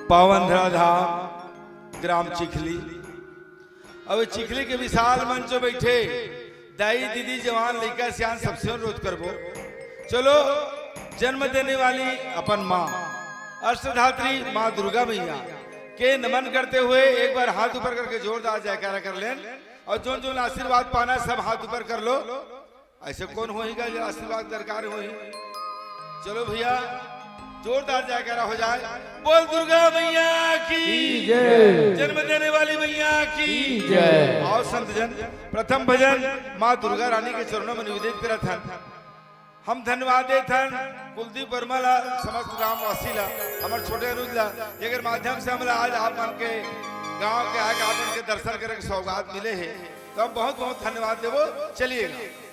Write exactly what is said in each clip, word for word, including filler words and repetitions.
पावन धराधाम ग्राम चिखली। अब चिखली के विशाल मंच में बैठे दाई, दीदी, जवान, लइका, सियान, सबसे अनुरोध करबो, चलो जन्म देने वाली अपन माँ अष्टधात्री माँ दुर्गा मैया के नमन करते हुए एक बार हाथ ऊपर करके जोरदार जयकारा कर लें। और जोन जोन आशीर्वाद पाना है, सब हाथ ऊपर कर लो। ऐसे कौन होही गा जो आशीर्वाद दरकार होही? चलो भैया, जोरदार जयकारा हो जाए। बोल दुर्गा मैया की की जय। जन्म देने वाली मैया की की जय। आओ संत जन, प्रथम भजन माँ दुर्गा रानी के चरणों में निवेदित करत हन। हम धन्यवाद देत हन कुलदीप वर्मा ला, समस्त ग्रामवासी ला, हमर छोटे अनुज ला, जेकर माध्यम से हमला आज आप मन के गांव के आके आप मन के दर्शन करे के सौगात मिले हे, तो हम बहुत बहुत धन्यवाद देबो। चलिएगा।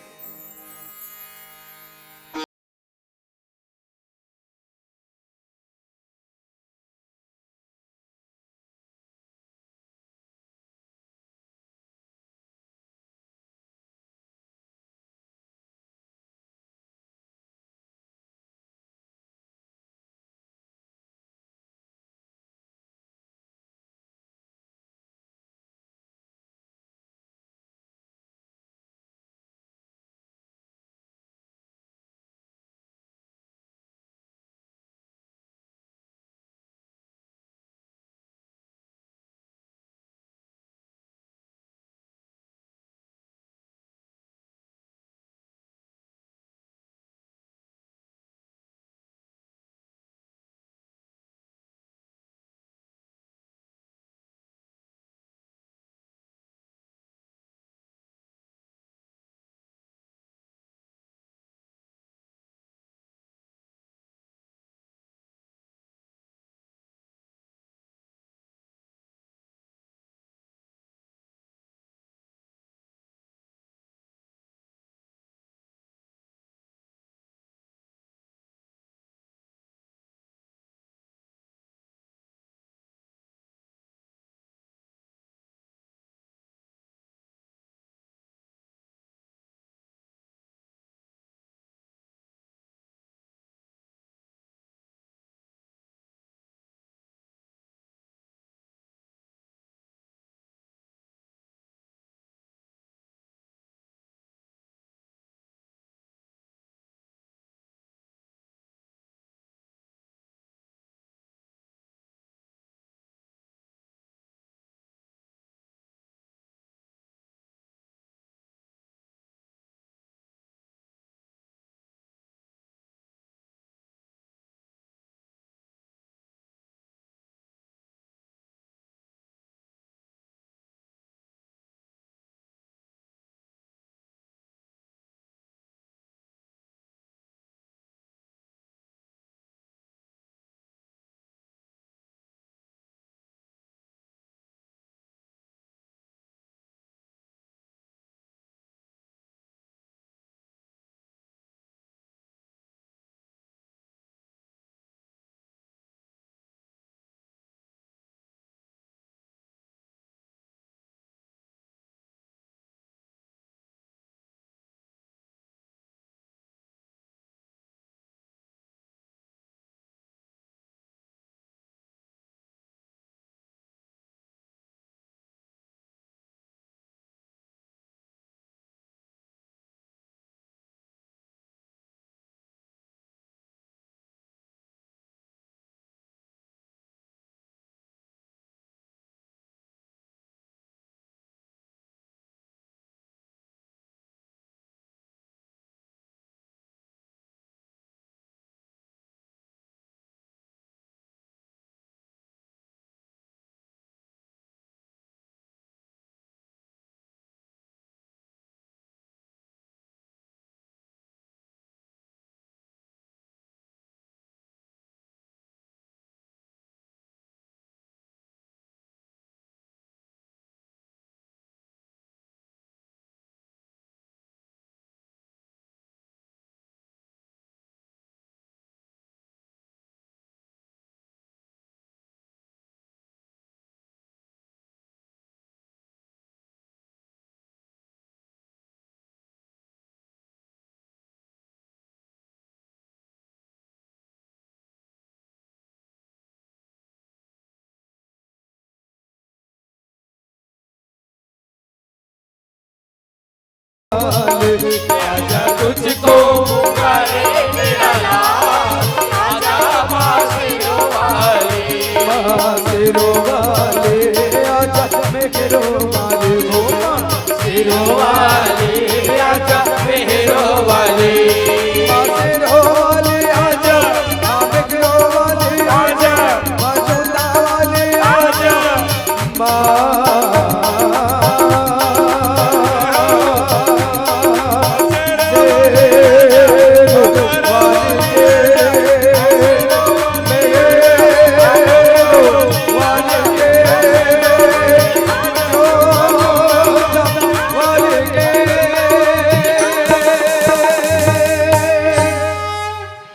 आजा तुझको पुकारे मेरा लाल, आजा माँ शेरों वाली। माँ शेरों वाली, आजा मेहरों वाली, ओ माँ शेरों वाली, आजा मेहरों वाली। माँ शेरों वाली, आजा, माँ मेहरों वाली, आजा, माँ जोता वाली, आजा।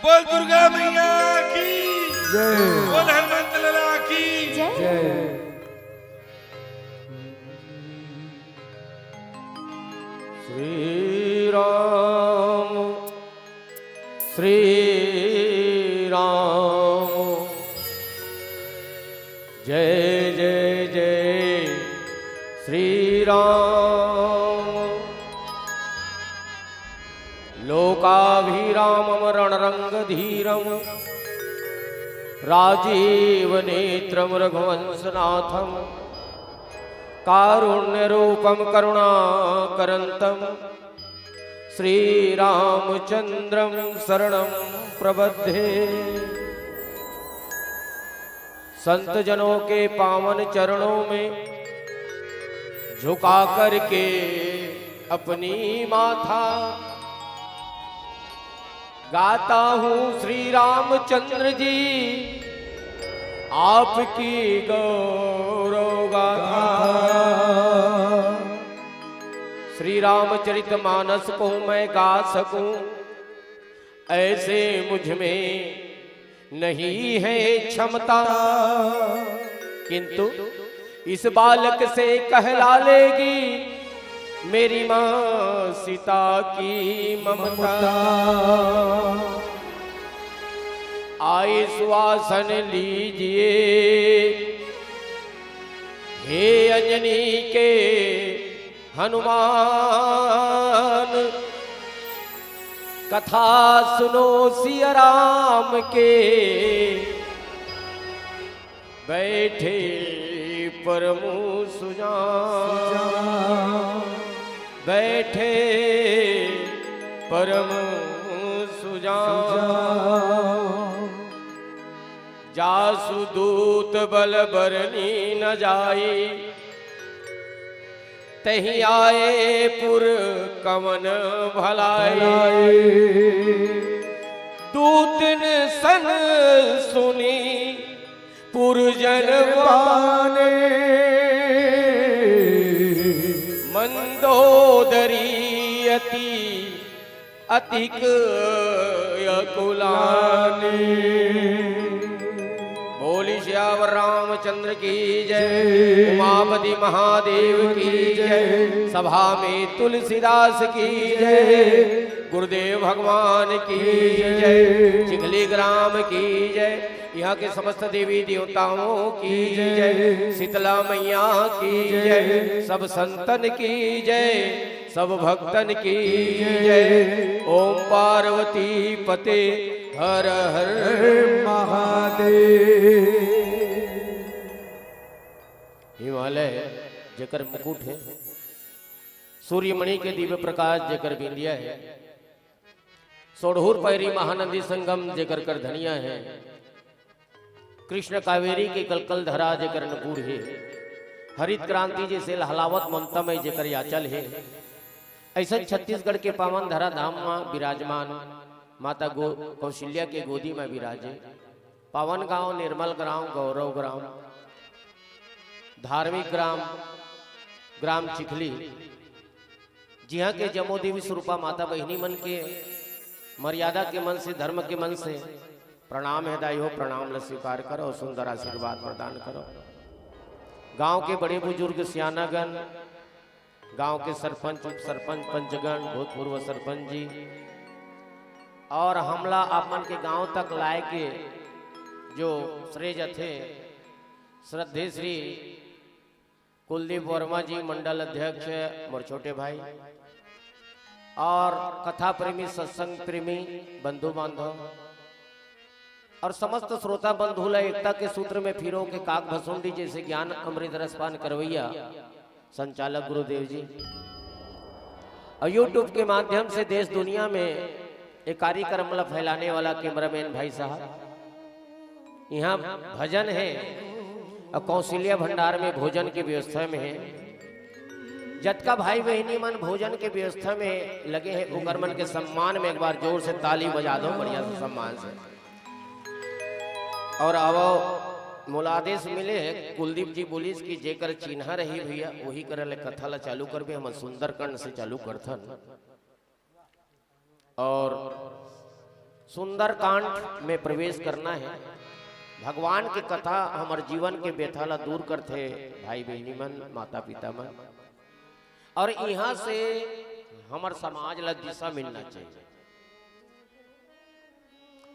बोल दुर्गा मैया की। जय। बोल हनुमंत लाला की। जय। जय। श्री राम, श्री राम, जय जय जय श्री राम। लोकाभिरामं रणरंगधीरं राजीवनेत्रं रघुवंशनाथं कारुण्यरूपं करुणाकरन्तं श्रीरामचन्द्रं शरणं प्रपद्ये। संत जनों के पावन चरणों में झुका करके अपनी माथा गाता हूँ श्री रामचंद्र जी आपकी गौरव गाथा। श्री रामचरित मानस को मैं गा सकूं, ऐसे मुझ में नहीं है क्षमता, किंतु इस बालक से कहला लेगी मेरी माँ सीता की ममता। आइए सुवासन लीजिए हे अंजनी के हनुमान, कथा सुनो सिया राम के, बैठे परम सुजान, बैठे परम सुजान। जासु दूत बल बरनी न जाई, तहि आए पुर कवन भलाई। दूतिन सन सुनी पुरजन पाने, मंदोदरी अति अतिक अकुलानी। बोली सियावर रामचंद्र की जय, जय। उमापति महादेव की जय, सभा में तुलसीदास की जय, गुरुदेव भगवान की जय, चिखली ग्राम की जय, यहाँ के समस्त देवी देवताओं की जय, शीतला मैया की जय, सब संतन की जय, सब भक्तन की जय। ओम पार्वती पते हर हर महादेव। हिमालय जेकर मुकुट है, सूर्यमणि के दिव्य प्रकाश जेकर बिंदिया है, सोढ़ूर पैरी महानदी संगम जेकर करधनिया है, कृष्ण कावेरी के कलकल धरा जेकर नपुर हे, हरित क्रांति जैसे लहलावत ममता में जेकर याचल हे, ऐसन छत्तीसगढ़ के पावन धरा धाम मा विराजमान माता गो-, कौशल्या के गोदी में विराजे। पावन गांव, निर्मल ग्राम, गौरव ग्राम, धार्मिक ग्राम, ग्राम चिखली, जिहाँ के जम्मो देवी स्वरूपा माता बहिनी मन के मर्यादा के मन से, धर्म के मन से प्रणाम हे दाई हो, प्रणाम ल स्वीकार करो, सुंदर आशीर्वाद प्रदान करो। गांव के बड़े बुजुर्ग, सियानागण, गांव के सरपंच, उप सरपंच, पंचगण, भूतपूर्व सरपंच जी, और हमला आप मन के गांव तक लाए के जो श्रेय जथे, श्रद्धेय श्री कुलदीप वर्मा जी, मंडल अध्यक्ष, मोर छोटे भाई, और कथा प्रेमी, सत्संग प्रेमी बंधु बांधव और समस्त श्रोता बंधु ला एकता के सूत्र में पिरो के काक भसुंडी जैसे ज्ञान अमृत रस पान करवैया संचालक गुरुदेव जी और YouTube के माध्यम से देश दुनिया में ये कार्यक्रम ला फैलाने वाला कैमरामैन भाई साहब, यहाँ भजन है और कौशल्या भंडार में भोजन की व्यवस्था में है। जतका भाई बहिनी मन भोजन के व्यवस्था में लगे हैं, ओकर मन के सम्मान में एक बार जोर से ताली बजा दो, बढ़िया से सम्मान से। और अब मोला आदेश मिले है, कुलदीप जी बोलिस कि जेकर चिन्हा रही भैया, वही करा ले कथा ला चालू करबे। हम सुंदरकांड से चालू करथन। और सुंदरकांड में प्रवेश करना है। भगवान की कथा हमर जीवन के व्यथा ला दूर करथे, भाई बहिनी मन, माता पिता मन। और यहाँ से हमर समाज ला दिशा मिलना चाहिए।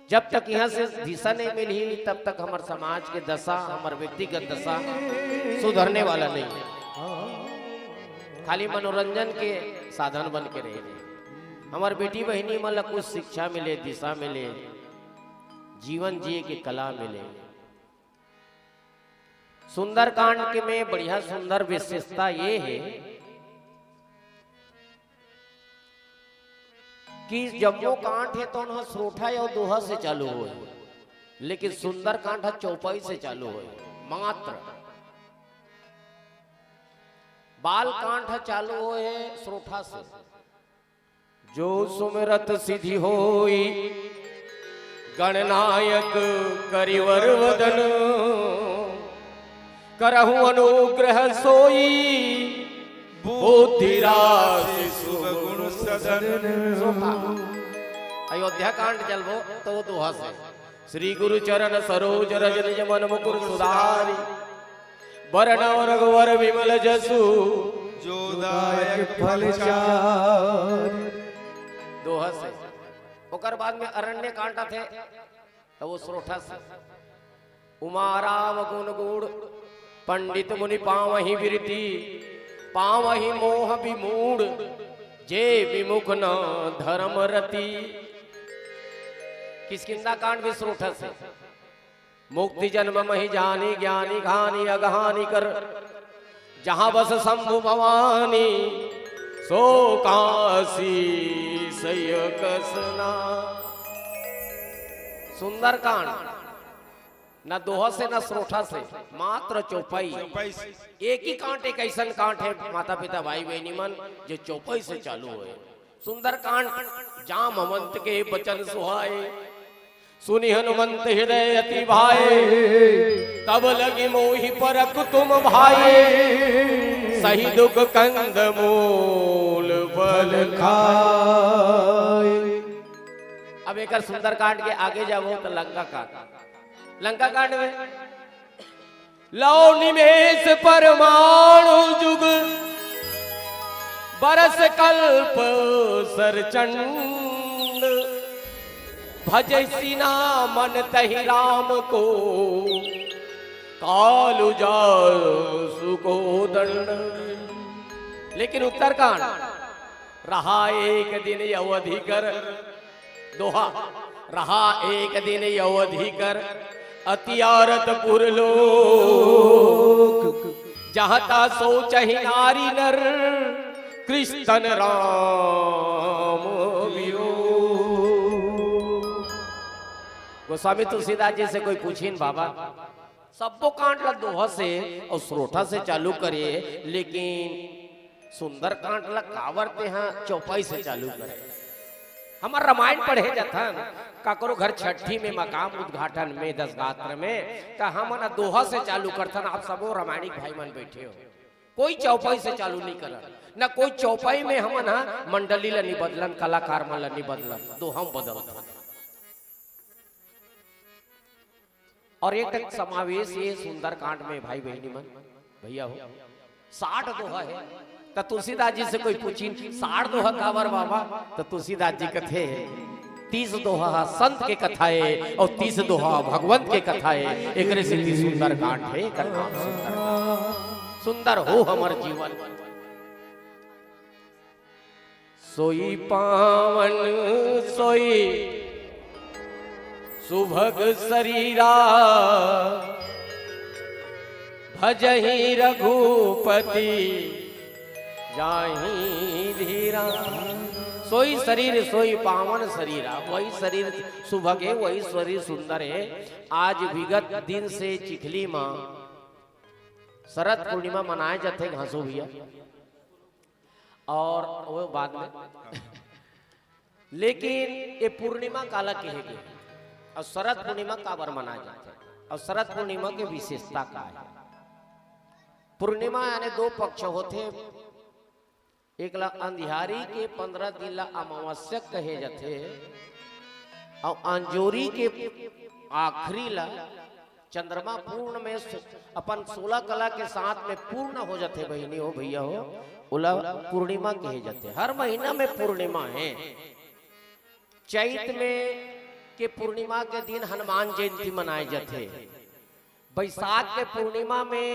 जब तक यहाँ से दिशा नहीं मिली, तब तक हमर समाज के दशा, हमर व्यक्तिगत दशा सुधरने वाला नहीं है। खाली मनोरंजन के साधन बन के रहे। हमर बेटी बहिनी मन ला कुछ शिक्षा मिले, दिशा मिले, जीवन जिए के कला मिले। सुंदरकांड के में बढ़िया सुंदर विशेषता ये है कि जम्मो कांड हे तो ओन ह श्रोठा या दोहा से चालू होए, लेकिन सुंदरकांड ह चौपाई से चालू होए। मात्र बाल कांड ह चालू होए हे श्रोठा से। जो सुमिरत सिद्धि होई, गणनायक करिवर वदन, करहु अनुग्रह सोई, बुद्धि राशि सुगुण सदन। अयोध्या कांड चलबो तो दोहा से, श्री गुरु चरण सरोज रज निज मन मुकुर सुधारी, बरन रघुवर विमल जसु, जो दायक फल चारि। दोहा से। ओकर बाद में अरण्य कांड आथे, तो वो श्रोठा से। उमा राम गुण गुण, पंडित मुनि पावहि विरति, पावहि मोह विमूढ़, जे विमुख न धर्म रति। किष्किंधा कांड भी श्रोठा से। मुक्ति जन्म महि जानी, ज्ञानी घानी अगहानी कर, जहाँ बस शंभु भवानी, सो काशी सैयकसना। सुंदरकांड, न दोहा से, न श्रोठा से, मात्र चौपाई। चौपाई से। एक ही कांड, एक ऐसन कांड है, माता पिता, भाई बहिनी मन, जो चौपाई से चालू होए। सुंदरकांड, जामवंत के बचन सुहाए, सुनि हनुमंत हृदय अति भाए, तब लगी मोहि परख तुम भाए, सही दुख कंद मूल फल खाए। अब एकर सुंदरकांड के आगे जाबो तो लंका कांड। लंका कांड में लौ निमेष परमाणु जुग, बरस कल्प सर चंड। भजसि ना मन तहि राम को, कालु जासु को दंड। लेकिन उत्तरकांड, रहा एक दिन अवधि कर, दोहा, रहा एक दिन अवधि कर, अति आरत पुर लोक। जहाँ ता सोचहि नारी नर, कृष्ण तन राम वियोग। गोस्वामी तुलसीदास जी से कोई पूछिन, बाबा, सब्बो कांड ला दोहा से और श्रोठा से चालू करे, लेकिन सुंदरकांड ला काबर तेहा चौपाई से चालू करे? हमर रामायण पढ़े जथन, काकरो घर छट्ठी में, मकाम उद्घाटन में, दस गात्र में, त हमन ह दोहा से चालू करथन। आप सबो रामायणिक भाई मन बैठे हो, कोई चौपाई से चालू नहीं करन, न कोई चौपाई में हमन ह मंडली ला नहीं बदलन, कलाकार मन ला नहीं बदलन, दोहा में बदलथन। और एक ठन समावेश ये सुंदरकांड में, भाई बहिनी मन, भैया हो, साठ दोहा है। त तुलसीदास जी से कोई पूछिन, "साठ दोहा काबर बाबा?" त तुलसीदास जी कथे, "तीस दोहा संत के कथा है और तीस दोहा भगवंत के कथा है, एकरे सेती सुंदरकांड है, एकर नाम सुंदरकांड। सुंदर हो हमर जीवन।" सोई पावन सोई सुभग सरीरा, भजही रघुपति जाहि धीरा। सोई शरीर सोई पावन सरीरा, वही शरीर सुभग है, वही शरीर सुंदर है। आज विगत दिन से चिखली मा शरद पूर्णिमा मनाए जाथे घासू भैया, और वो बाद में लेकिन ये पूर्णिमा काला कहे गे, और शरद पूर्णिमा काबर मनाए जाथे, और शरद पूर्णिमा के विशेषता का है? पूर्णिमा यानी दो पक्ष होथे, एक ला अंधियारी के पंद्रह दिन ला अमावस्या कहे जाथे, और अंजोरी के आखिरी ला चंद्रमा पूर्ण में सो-, अपन सोलह कला के साथ में पूर्ण हो जाथे बहिनी हो भैया हो, ओला पूर्णिमा कहे जाथे। हर महीना में पूर्णिमा है। चैत में के पूर्णिमा के दिन हनुमान जयंती मनाए जाथे। बैसाख के पूर्णिमा में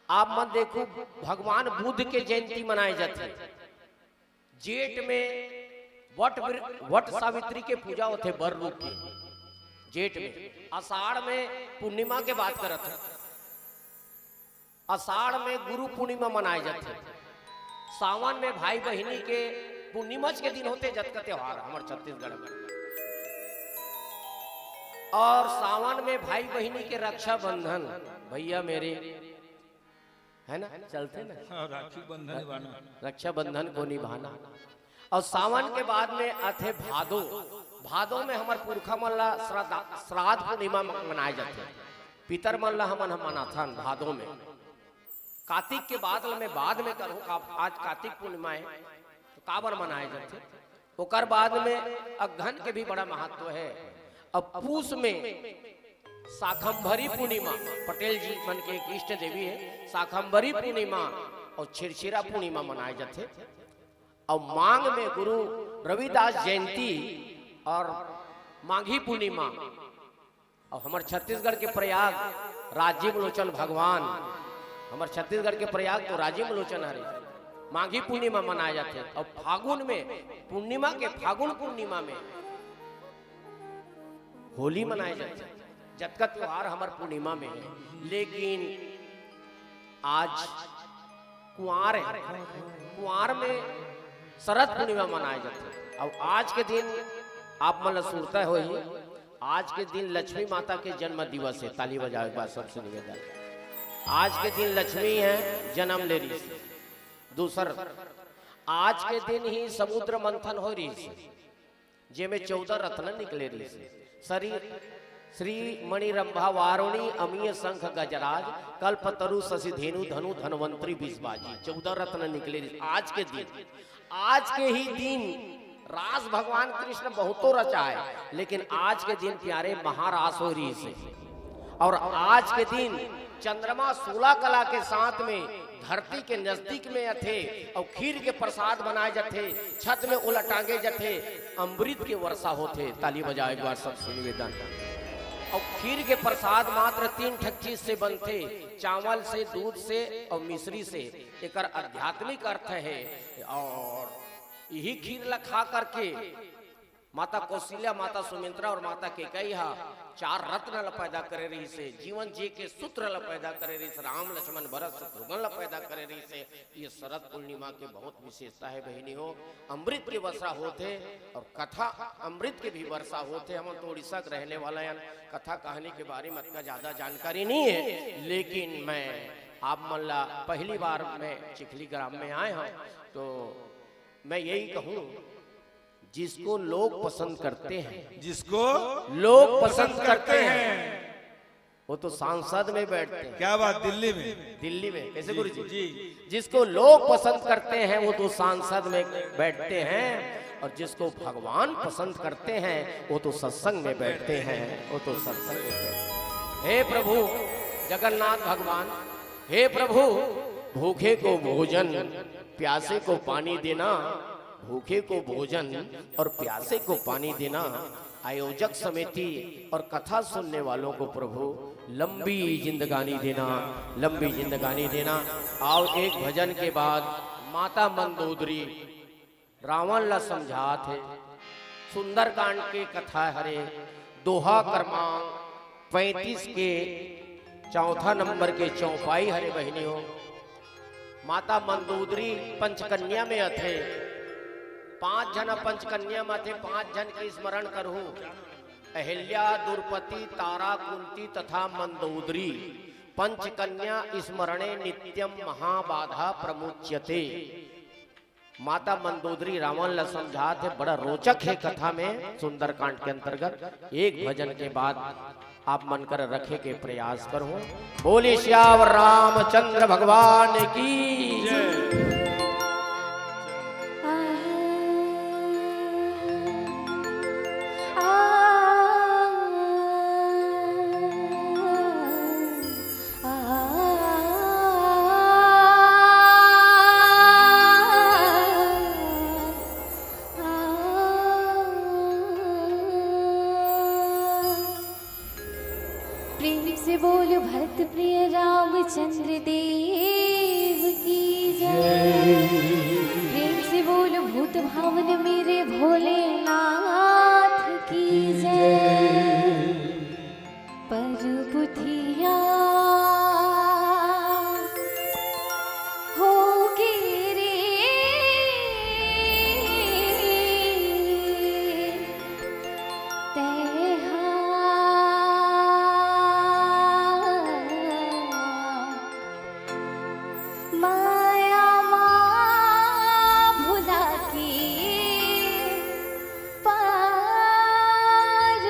आप मन देखो भगवान बुद्ध के जयंती मनाए जाथे। जेठ में वट वृ-, वट सावित्री के पूजा होथे बर रूप के जेठ में। आषाढ़ में पूर्णिमा के बात करत है, आषाढ़ में गुरु पूर्णिमा मनाए जाथे। सावन में भाई बहिनी के पूर्णिमा के दिन होथे जतका त्योहार हमर छत्तीसगढ़ में। और सावन में भाई बहिनी के रक्षाबंधन, भैया मेरे, है ना, चलथे ना। हाँ, राखी बंधन निभाना। रक्षाबंधन को निभाना। और सावन के बाद में आथे भादो। भादो में हमर पुरखा मन ला श्राद्ध, श्राद्ध पूर्णिमा म-, मनाए जाथे। पितर मन ला हमन ह मनाथन भादो में। कातिक के बाद ल मैं बाद में करूँ, का-, आज कातिक पूर्णिमा है, तो काबर मनाए जाथे? ओकर बाद में अगहन के भी बड़ा महत्व है। अब पूस में शाकंभरी पूर्णिमा, पटेल जी मन के एक इष्ट देवी है, शाकंभरी पूर्णिमा और छिरछिरा पूर्णिमा मनाए जाथे। और माघ में गुरु रविदास जयंती और माघी पूर्णिमा, और हमर छत्तीसगढ़ के प्रयाग राजीव लोचन भगवान, हमर छत्तीसगढ़ के प्रयाग तो राजीव लोचन हरे, माघी पूर्णिमा मनाए जाथे। और फागुन में पूर्णिमा के, फागुन पूर्णिमा में होली मनाए जाथे। जतका त्योहार हमर पूर्णिमा में है, लेकिन आज कुंवार है, कुंवार में शरद पूर्णिमा मनाए जाथे। अब आज के दिन आप मन ला सुरता होही, आज के दिन लक्ष्मी माता के जन्म दिवस है। ताली बजाओ एक बार सबसे निवेदन। आज के दिन लक्ष्मी है, जन्म ले रही है। दूसर, आज के दिन ही समुद्र मंथन हो रही है, जेमे चौदह रत्न निकले रहिस हे। श्री, श्री मणिरंभा वारुणी अमीय शंख गजराज, कल्पतरु शशि धेनु धनु धन्वंतरी बिसबाजी, चौदह रत्न निकले रहिस। आज के दिन, आज के ही दिन रास भगवान कृष्ण बहुतो रचाए, लेकिन आज के दिन प्यारे महारास हो रहिस हे। और आज के दिन चंद्रमा सोलह कला के साथ में धरती के नजदीक में आथे और खीर के प्रसाद बनाए जाथे, छत में ओला टांगे जाथे, अमृत के वर्षा होथे। ताली बजाओ एक बार सबसे निवेदन। और खीर के प्रसाद मात्र तीन ठक चीज से बनथे, चावल से, दूध से और मिश्री से। एकर आध्यात्मिक अर्थ है। और यही खीर ला खा करके माता कौशल्या, माता सुमित्रा और माता कैकई हा चार रत्न ला पैदा करे रहिस हे, जीवन जिए के सूत्र ला पैदा करे रहिस हे, राम लक्ष्मण भरत शत्रुघ्न ला पैदा करे रहिस हे। ये शरद पूर्णिमा के बहुत विशेषता है बहिनी हो। अमृत के वर्षा होथे और कथा अमृत के भी वर्षा होथे। हमन तो उड़ीसा के रहने वाला हन, कथा कहानी के बारे में अतना ज्यादा जानकारी नहीं है, लेकिन मैं आप मन ला पहली बार मैं चिखली ग्राम में आए हूँ, तो मैं यही कहूँ, जिसको लोग पसंद करते हैं, जिसको लोग पसंद करते हैं, वो तो सांसद में बैठते हैं। क्या बात, दिल्ली में? दिल्ली में। कैसे गुरु जी? जी। जिसको लोग पसंद करते हैं, वो तो सांसद में बैठते हैं, और जिसको भगवान पसंद करते हैं, वो तो सत्संग में बैठते हैं, वो तो सत्संग में बैठते हैं। हे प्रभु जगन्नाथ भगवान, हे प्रभु, भूखे को भोजन, प्यासे को पानी देना, भूखे को भोजन और प्यासे को पानी देना, आयोजक समिति और कथा सुनने वालों को प्रभु लंबी जिंदगानी देना, लंबी जिंदगानी देना। आओ, एक भजन के बाद माता मंदोदरी रावण ला समझात हे। सुंदरकांड के कथा हरे, दोहा क्रमांक पैंतीस के चौथा नंबर के चौपाई हरे बहिनी हो। माता मंदोदरी पंचकन्या में आथे, पांच झन पंचकन्या में आथे, पांच झन के स्मरण करहू। अहिल्या, द्रुपदी, तारा, कुंती तथा मंदोदरी, पंचकन्या स्मरणे नित्यम महाबाधा प्रमुच्यते। माता मंदोदरी रावण ला समझात हे, बड़ा रोचक हे कथा में। सुंदरकांड के अंतर्गत एक भजन के बाद आप मन कर रखे के प्रयास करहूं। बोले सियावर रामचंद्र भगवान की। प्रेम से बोल भरत प्रिय रामचंद्र देव की जय। प्रेम से बोल भूत भावन मेरे भोलेनाथ की जय। परबुधिया हो गे रे तैहा माया मा भुला के पार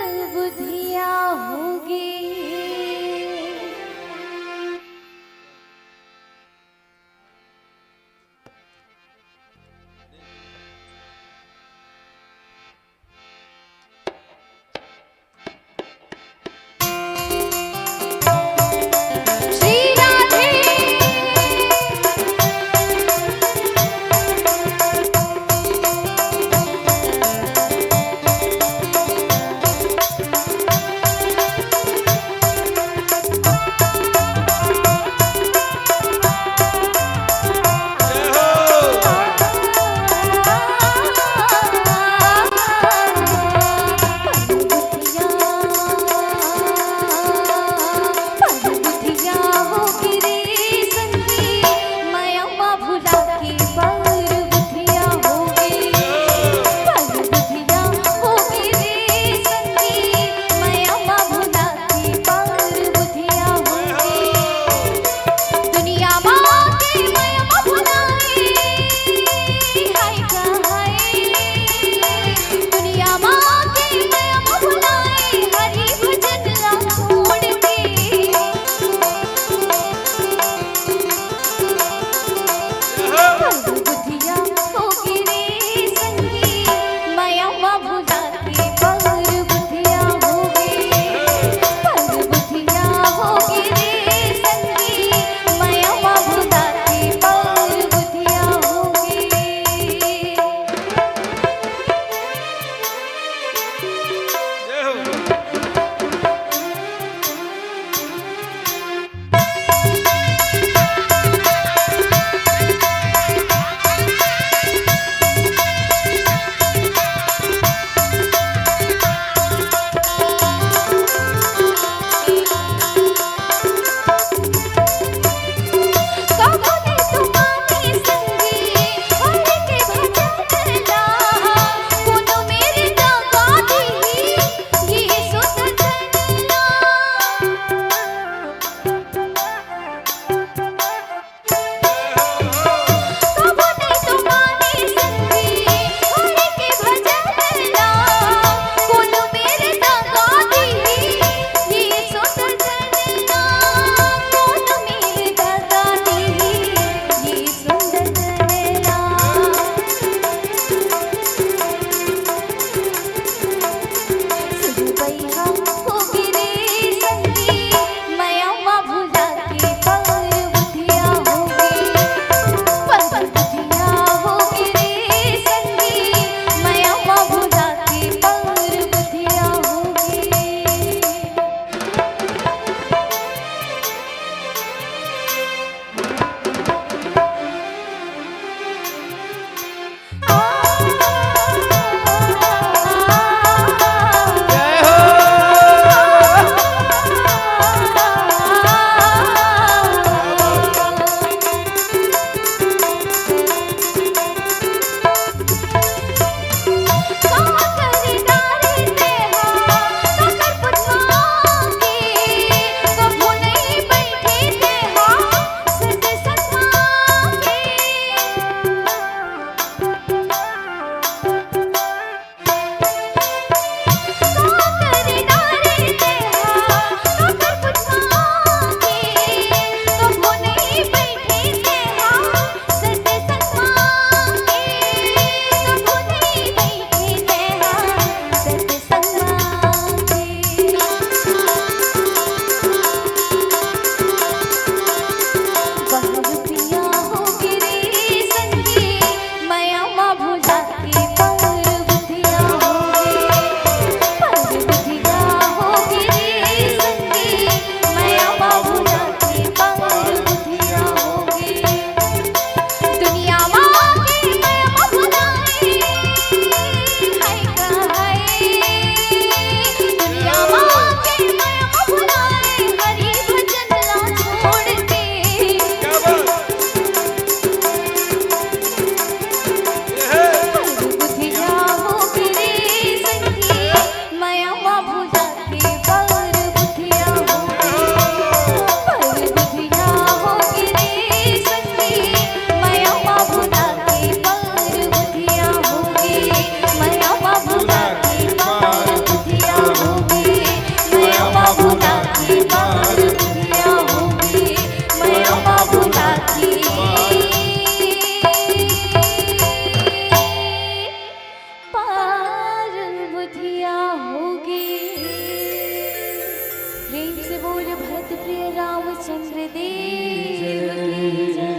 प्रिय रामचंद्र देव की जय।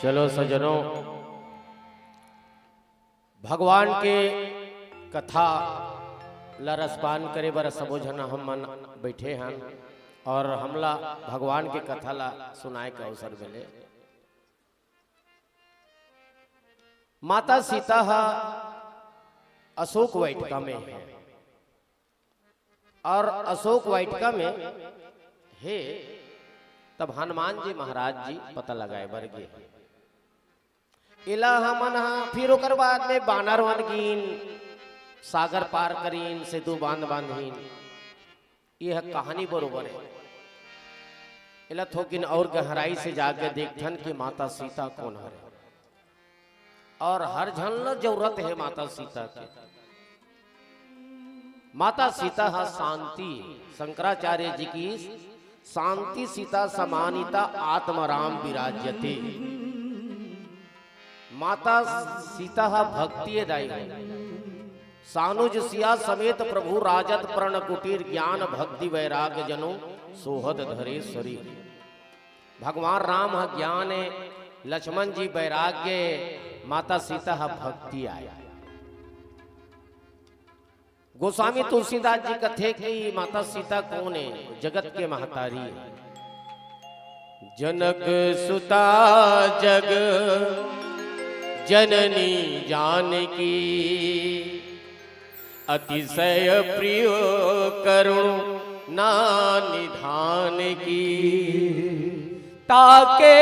चलो सज्जनों, भगवान के कथा ला रसपान करे बर सबो झन हम मन बैठे हन और हमला भगवान के कथा ला सुनाए के अवसर मिले। माता सीता ह अशोक वाटिका में हे और अशोक वाटिका में हे, तब हनुमान जी महाराज जी पता लगाए बर गे। एला हमन ह फिर ओकर बाद में बानर वन गीन, सागर पार करीन, सेतु बांध बांधीन। ये ह कहानी बरोबर हे। एला थोकिन और गहराई से जाके देखथन कि माता सीता कोन हरे। और हर झन ल जरूरत हे माता सीता के। माता सीता ह शांति, शंकराचार्य जी की शांति सीता समानिता आत्माराम विराजते। माता सीता ह भक्ति दाई हे। सानुज सिया समेत प्रभु राजत प्रण कुटीर ज्ञान भक्ति वैराग जनो सोहद धरे सरी। भगवान राम ह ज्ञान हे, लक्ष्मण जी वैराग्य हे, माता सीता ह भक्ति आय। गोस्वामी तुलसीदास जी कथे कि माता सीता कोन हे? जगत के महतारी हे। जनक सुता जग जननी जानकी, अतिशय प्रिय करुण ना निधान की। ताके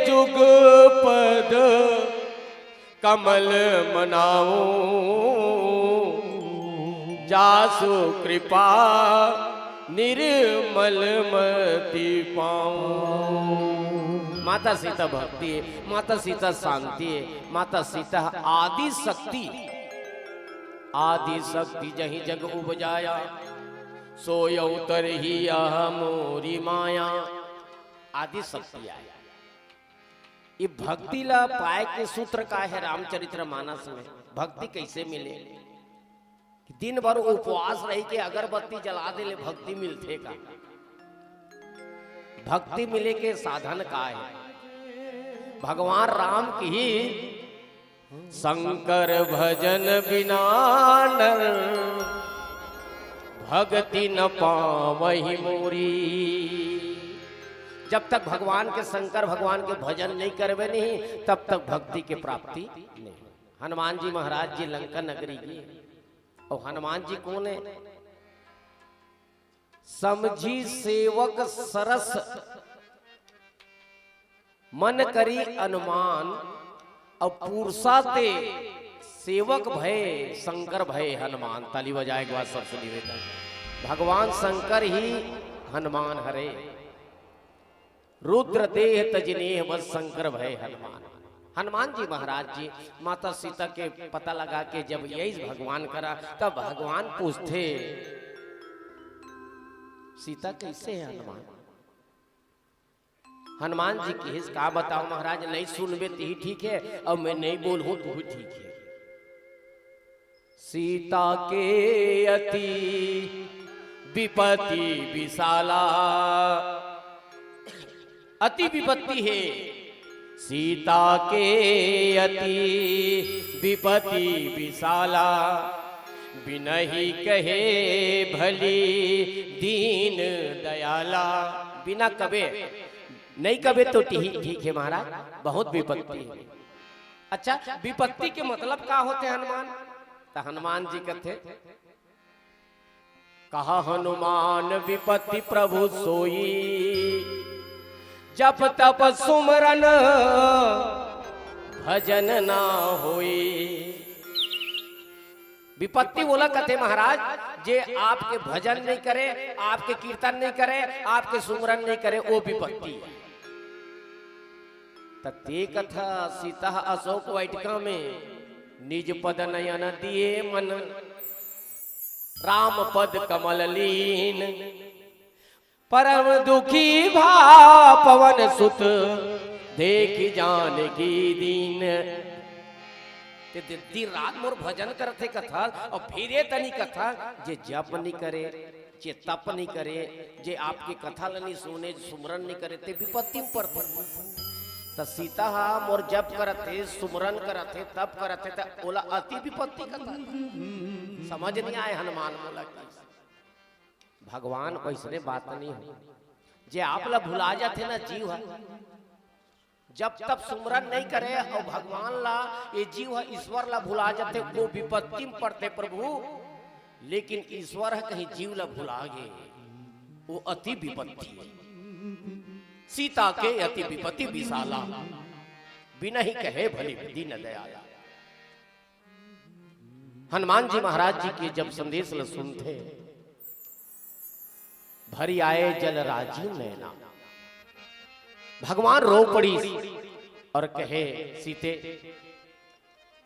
जुग पद कमल मनाऊं, जासु कृपा निर्मल मति पाऊं। माता सीता भक्ति हे, माता सीता शांति हे, माता सीता आदि शक्ति, आदि शक्ति जही जग उपजाया, सोई अवतरही अह मोरी माया। आदि शक्ति आय। ये भक्ति ला पाए के सूत्र का हे रामचरित्र मानस में? भक्ति कैसे मिले? दिन भर उपवास रही के अगरबत्ती जला दे ले भक्ति मिलथे का? भक्ति मिले के साधन का हे? भगवान राम की ही शंकर भजन बिना नर भक्ति न पावहि मोरी। जब तक भगवान के, शंकर भगवान के भजन नहीं करबे नहीं, तब तक भक्ति के प्राप्ति नहीं। हनुमान जी महाराज जी लंका नगरी गे, और हनुमान जी कोन हे? समझी सेवक सरस मन करी अनुमान, अउ पुरसा ते सेवक भय शंकर भय हनुमान। ताली बजाए एक बार सबसे निवेदन, भगवान शंकर ही हनुमान हरे। रुद्र देह तजि नेह बस शंकर भय हनुमान। हनुमान जी महाराज जी माता सीता के पता लगा के जब यही भगवान करा, तब भगवान पूछथे, "सीता कैसे हे हनुमान?" हनुमान जी किहिस, "का बताओ महाराज, नहीं सुनबे तिही ठीक हे, अउ मैं नहीं बोलहूं तिही ठीक हे।" सीता के अति विपत्ति विशाला, अति विपत्ति हे सीता के अति विपत्ति विशाला, बिनहि कहे भली दीन दयाला। बिना कबे, नहीं कबे तो ठी-, ठीक हे महाराज, बहुत विपत्ति हे। अच्छा, विपत्ति के मतलब का होथे हनुमान? त हनुमान जी कथे, कहा हनुमान विपत्ति प्रभु सोई, जप तप सुमरन भजन ना होई। विपत्ति ओला कथे महाराज, जे आपके भजन नहीं करे, आपके कीर्तन नहीं करे, आपके सुमरन नहीं करे, वो विपत्ति हे। त ते कथा सीता अशोक वाटिका में निज पद नयन दिए मन, राम पद कमल लीन। परम दुखी भा पवन सुत देखि जानकी दीन। ते दि-, दिन रात मोर भजन करथे कथा, अउ फिर ये तनी कथा जे जप नहीं करे, जे तप नहीं करे, जे आपके कथा ल नहीं सुने, सुमरन नहीं करे, ते विपत्ति में पड़थे। त सीता हा मोर जप करत हे, सुमरन करत हे, तप करत हे, त ओला अति विपत्ति कथा। समझ नहीं आए हनुमान मोला की। भगवान वैसने बात नहीं हो, जे आप ला भुला जाथे ना जीव हा, जब तब सुमरन नहीं करे अउ भगवान ला, ये जीव ह ईश्वर ला भुला जाथे, वो विपत्ति में पड़थे प्रभु। लेकिन ईश्वर ह कहीं जीव ला भुला गे, वो अति विपत्ति है। सीता के अति विपत्ति विशाला, बिनहि कहे भली दीन दयाला। हनुमान जी महाराज जी के जब संदेश ल सुनथे, भरि आए जल राजीव नैना। भगवान रो पड़िस अउ कहे, सीते,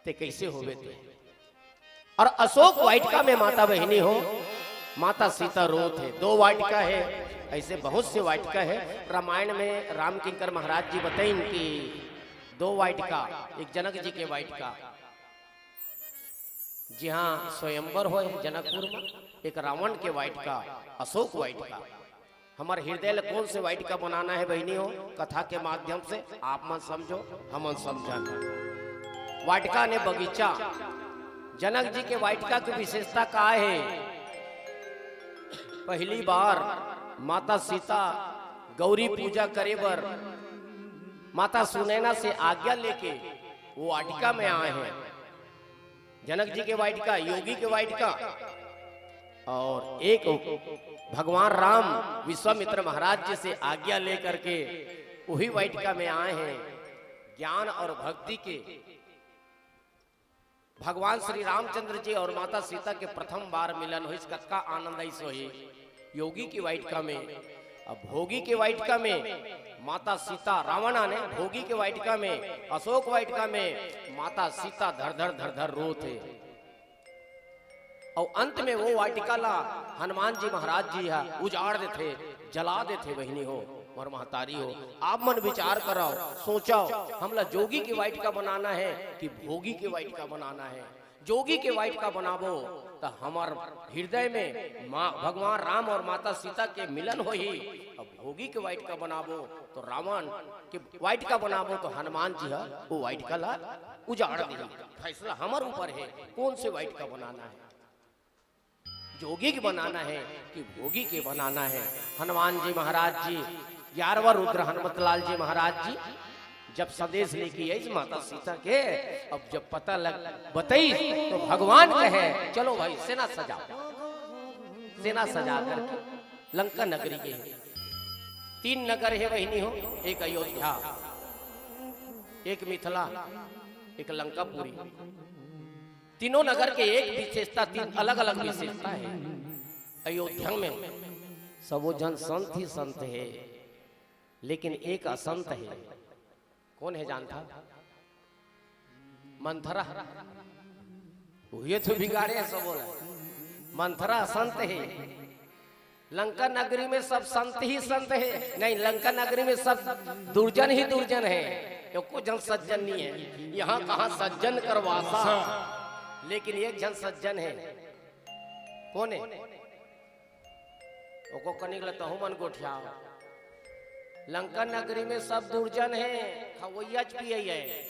ते कैसे होबे ते? अउ अशोक वाटिका में माता बहिनी हो, माता सीता रोत हे। दो वाटिका है, ऐसे बहुत से वाटिका है। रामायण में राम किंकर महाराज जी बताइन कि दो वाटिका, एक जनक जी के वाटिका, जिहाँ स्वयंवर होय जनकपुर में, एक रावण के वाटिका, अशोक वाटिका। हमर हृदय ल कोन से वाटिका बनाना है बहिनी हो, कथा के माध्यम से आप मन समझो, हमन समझन। वाटिका ने बगीचा, जनक जी के वाटिका के विशेषता का है? पहली बार माता सीता गौरी पूजा करे बर माता सुनैना से आज्ञा लेके वो वाटिका में आए हैं। जनक जी के वाटिका, योगी के वाटिका, और एक भगवान राम विश्वामित्र महाराज जी से आज्ञा लेकर के वही वाटिका में आए हैं। ज्ञान और भक्ति के भगवान श्री रामचंद्र जी और माता सीता के प्रथम बार मिलन होइस, कतका आनंद आइस होही। योगी की वाटिका में, अब भोगी की वाटिका में माता सीता, रावण आने भोगी की वाटिका में, अशोक वाटिका में माता सीता धर धर धर धर रोत हे। अउ अंत में वो वाटिका ला हनुमान जी महाराज जी हा उजाड़ देथे, जला देथे। बहिनी हो और महतारी हो, आप मन विचार करव, सोचव, हमला जोगी की वाटिका बनाना है कि भोगी की वाटिका बनाना है? जोगी के वाटिका बनाबो त हमर हृदय में माँ भगवान राम और माता सीता के मिलन होही। अब भोगी के वाटिका बनाबो तो रावण के वाटिका बनाबो तो हनुमान जी ह वो वाटिका ला उजाड़ देही। फैसला हमर ऊपर है, कौन से वाटिका बनाना है, जोगी के बनाना है कि भोगी के बनाना है। हनुमान जी महाराज जी, ग्यारहवाँ रुद्र हनुमतलाल जी महाराज जी जब संदेश लेके आइस माता सीता के, अब जब पता लग बताइस तो भगवान कहे, चलो भाई सेना सजाओ। सेना सजा करके लंका नगरी गे। तीन नगर है बहिनी हो, एक अयोध्या, एक मिथिला, एक लंकापुरी। तीनों नगर के एक विशेषता, तीन अलग अलग विशेषता है। अयोध्या में सबो झन संत ही संत है, लेकिन एक असंत है। कौन है जानथव? मंथरा। उही तो बिगाड़े है सबो ला। मंथरा असंत है। लंका नगरी में सब संत ही संत है। नहीं, लंका नगरी में सब दुर्जन ही दुर्जन है, एको झन सज्जन नहीं है। यहाँ कहाँ सज्जन कर वासा, लेकिन एक झन सज्जन है। कौन है? ओको कनिक ल तहू मन गोठियाव। लंका नगरी में सब दुर्जन है, खवैया पियई है,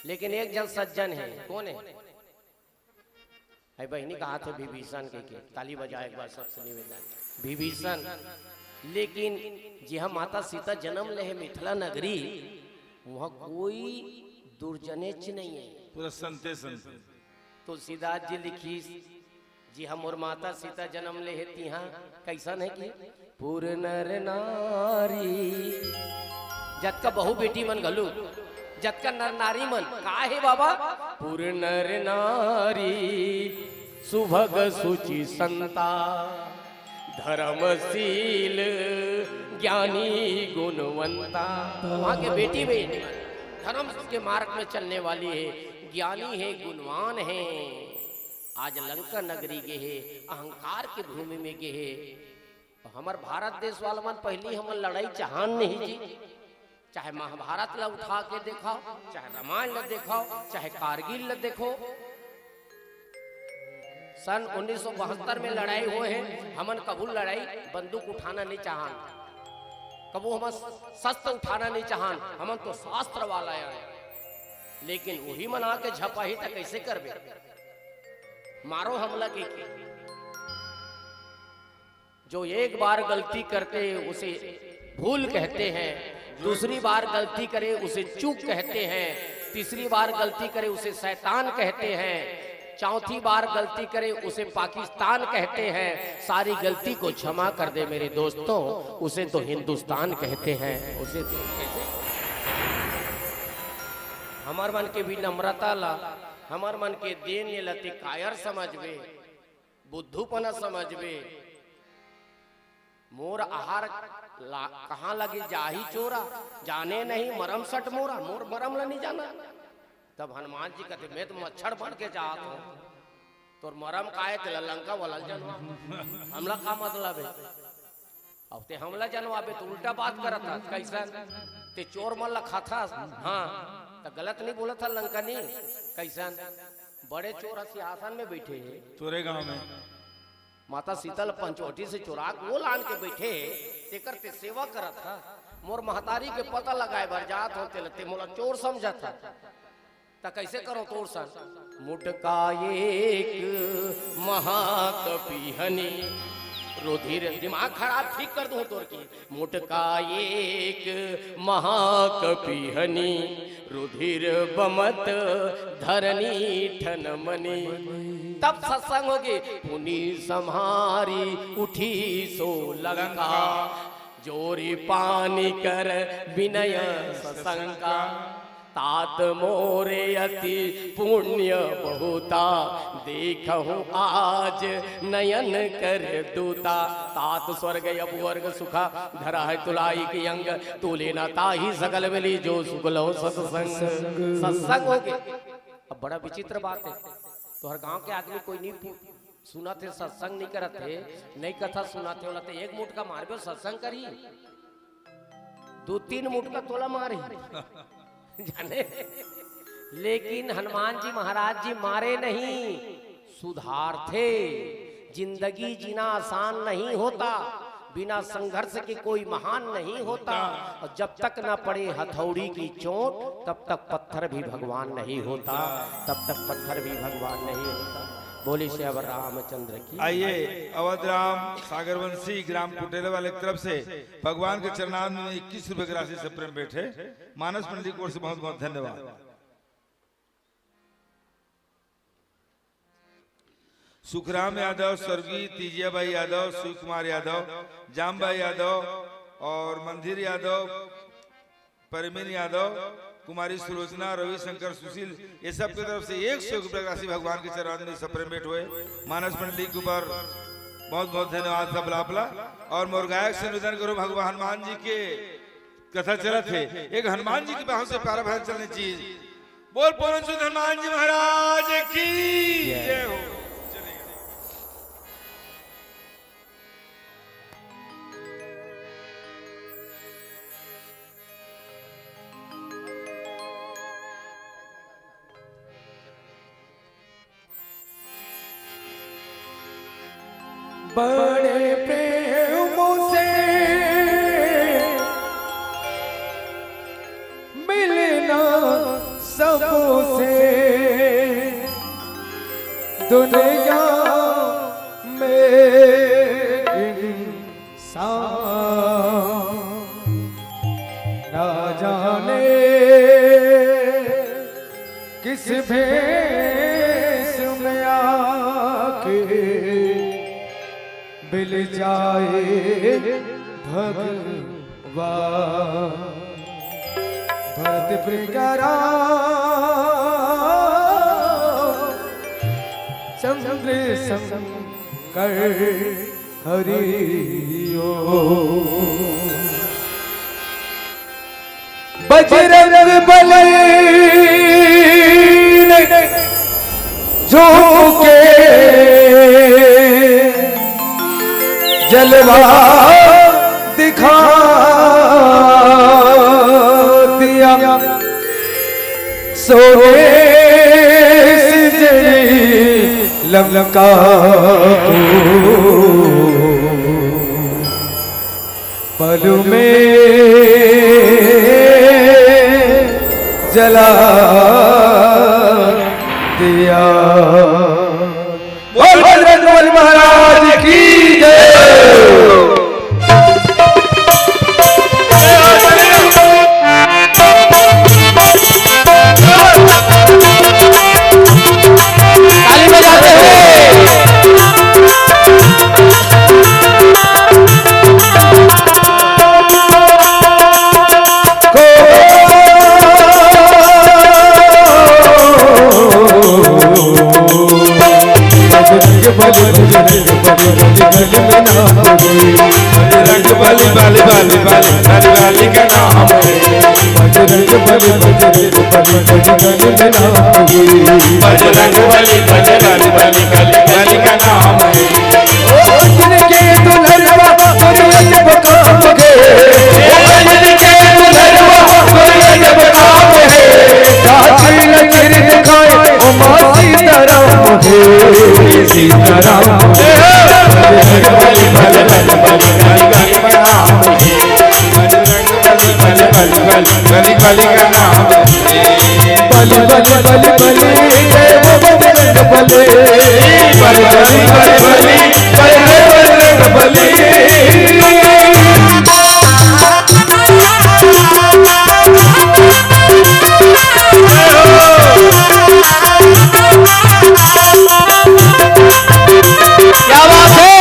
लेकिन एक झन सज्जन है। कौन है? अई बहिनी कहा थे विभीषण के, के ताली बजाए एक बार सबसे निवेदन। विभीषण, लेकिन जिहाँ माता सीता जन्म ले है मिथिला नगरी, वहाँ कोई दुर्जनेच नहीं है। पूरा संते संते। तुलसीदास जी लिखिस, जिहाँ मोर माता सीता जन्म ले हे तिहाँ कैसन है कि पुर नर नारी। जतका बहू बेटी मन घलो, जतका नर नारी मन, का हे बाबा? पुर नर नारी सुभग सुचि संता, धर्मशील ज्ञानी गुणवंता। वहाँ के बेटी बेटी मन धर्म के मार्ग में चलने वाली है, ज्ञानी है, गुणवान है। आज लंका नगरी गे हे, अहंकार के भूमि में गे हे। तो हमर भारत देश वाला मन पहली हमन लड़ाई चाहन नहीं जी, चाहे महाभारत ला उठा के देखाव, चाहे रामायण ला देखाव, चाहे कारगिल ला देखो, सन उन्नीस सौ बहत्तर में लड़ाई होए हे, हमन कभू लड़ाई बंदूक उठाना नहीं चाहन, कभू हमन शस्त्र उठाना नहीं चाहन, हमन तो शास्त्र वाला आए। लेकिन वही मन आके झपाही त कैसे करबे? मारो हमला के, के। जो एक बार गलती करते उसे भूल कहते हैं, दूसरी बार गलती करे उसे चूक कहते हैं, तीसरी बार गलती करे उसे शैतान कहते हैं, चौथी बार गलती करे उसे पाकिस्तान कहते हैं। सारी गलती को क्षमा कर दे मेरे दोस्तों, उसे तो हिंदुस्तान कहते हैं। उसे तो कैसे हमर मन के विनम्रता ला, हमर मन के देन ला ते कायर समझबे, बुद्धूपना समझबे। मोर आहार ला-, कहाँ लगे जाही चोरा, जाने नहीं मरम सट मोरा, मोर मरम ला नहीं जाना। तब हनुमान जी कहते, "मैं तो मच्छर बन के जात हूँ, तोर मरम का हे, तेला लंका वाला ल जानवा, हमला का मतलब है?" अब ते हमला जानवाबे तो उल्टा बात करत हस, कैसन? ते चोर मन ला खाथस, हाँ, त गलत नहीं बोलत हस लंकनी, कैसन? बड़े चोर ह सिंहासन में बैठे हे। तोरे गांव में। माता सीता ल पंचवटी से चोरा के वो लान के बैठे हे, तेकर ते सेवा करत ह। मोर महतारी के पता लगाए बर जात हो, तेला ते मोला चोर समझत ह। त कैसे करो तोर सन? मुटका एक महाकपिहनी, रुधिर, दिमाग खराब ठीक कर दूं तोर की। मुटका एक महाकपिहनी, रुधिर बमत धरनी ठनमनी। तब सत्संग होगे, पुनि सम्हारी उठी सो लंका, जोरि पानि कर बिनय ससंका। तात मोरे अति पुण्य बहुता, देखहु आज नयन कर दूता। तात स्वर्ग अब वर्ग सुखा, धरा है तुलाई के अंग। तू लेना ताहि सकल मिली, जो सुख लहो सत्संग। सत्संग होगे। अब बड़ा विचित्र बात है, तोहर गांव के आदमी कोई नहीं पू-, सुनत हे, सत्संग नहीं करत हे, नहीं कथा सुनत हे, ओला ते एक मुटका मारबे, सत्संग करही, दू तीन मुटका तोला मारही। जाने, लेकिन हनुमान जी महाराज जी मारे नहीं, सुधारथे। जिंदगी जीना आसान नहीं होता, बिना संघर्ष के कोई महान नहीं होता। और जब तक ना पड़े हथौड़ी की चोट, तब तक पत्थर भी भगवान नहीं होता, तब तक पत्थर भी भगवान नहीं होता। बोले सियावर रामचंद्र की। आइए, अवध राम सागरवंशी ग्राम कुटेला वाले की तरफ से भगवान के चरणारविंद में इक्कीस रुपए की राशि से प्रेम भेंट है। मानस मंडली की ओर से बहुत बहुत धन्यवाद। सुखराम यादव, स्वर्गीय तीजियाबाई यादव, शिव कुमार यादव, जामबाई यादव और मंदिर यादव, परमीन यादव, कुमारी सुलोचना, रविशंकर, सुशील, ये सब की तरफ से एक सौ रुपये की राशि भगवान के चरणारविंद में सप्रेम भेंट हुए। मानस मंडली के ऊपर बहुत बहुत धन्यवाद सब लापला। और मोर गायक से निवेदन करो, भगवान हनुमान जी के कथा चलत हे, एक हनुमान जी के बहुत से प्यारा भजन चलने चीज। बोल पवन सुत हनुमान जी महाराज की जय। जय हो। बड़े प्रेम से मिलना सबसे दुनिया में इंसान। ना जाने किस भेष में आके मिल जाए भगवान। भरत प्रिय राम चंद्र शंकर हरि ओम। बजरंग बली ने झोंके जलवा दिखा दिया। सोने से जड़ी लंका को पल में जला दिया। बोल बजरंग बली महाराज की जय। ताली बजाते हुए। बजरंग बली, बजरंग बली, बजरंग बली, गली में नाम रे। बजरंग बली, बली, बली, बली, बली, बली का नाम है। बजरंग बली, बजरंग बली, बजरंग बली, गली में नाम रे। बजरंग बली, बजरंग बली, बली, बली का नाम है। ओ जिनके दुलरवा तोर अजब काम है। ओ जिनके दुलरवा तोर अजब काम है। साथी लकीर दिखाए, ओ माँ सीताराम है, सीताराम। बजरंग बली, बली, बली, बली, बली, बली का नाम है। बजरंग बली, बली, बली, बली, बली, बली का नाम है। बली, बली, बली, बली, जय हो बजरंग बली। बली, बली, बली, बली, जय हो बजरंग बली। क्या बात है?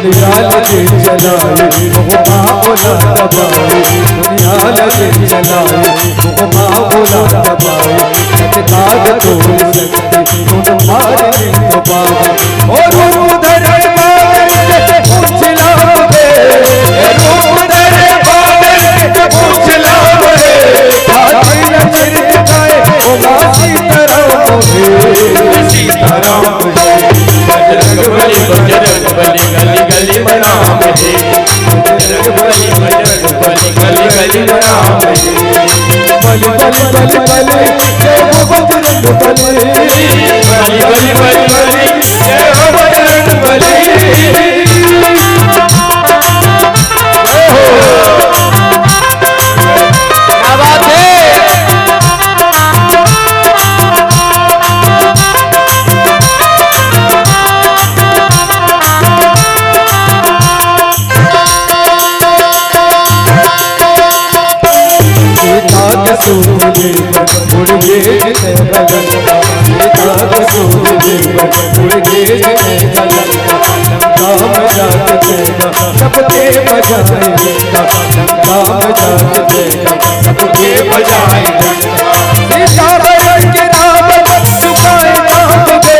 दुनिया लगे चलाए, वो बाबला दबाए। दुनिया लगे चलाए, वो बाबला दबाए। जग ताग तोड़ सकते, गुण मार नहीं तो पाए। और रूप धरे बादल के पूछ लाओगे, रूप धरे बादल के पूछ लाओगे। हाथी लकीर दिखाए, ओ माँ सीताराम है, सीताराम है। बजरंग बली, बजरंग बली, गली गली में नाम है। बजरंग बली, बजरंग बली, गली गली में नाम है। बली, बली, बली, बली, जय हो बजरंग बली। बली, बली, बली, बली, जय हो बजरंग बली। जय हो। क्या बात है? सीता के सूली पर उड़ गए जितने गगन का, सीता के सूली पर उड़ गए जितने गगन का, लंका में जाके तेरा सबके बजाए डंका, लंका में जाके तेरा सबके बजाए डंका। सीता बन के रावण झुकाए दांत दे,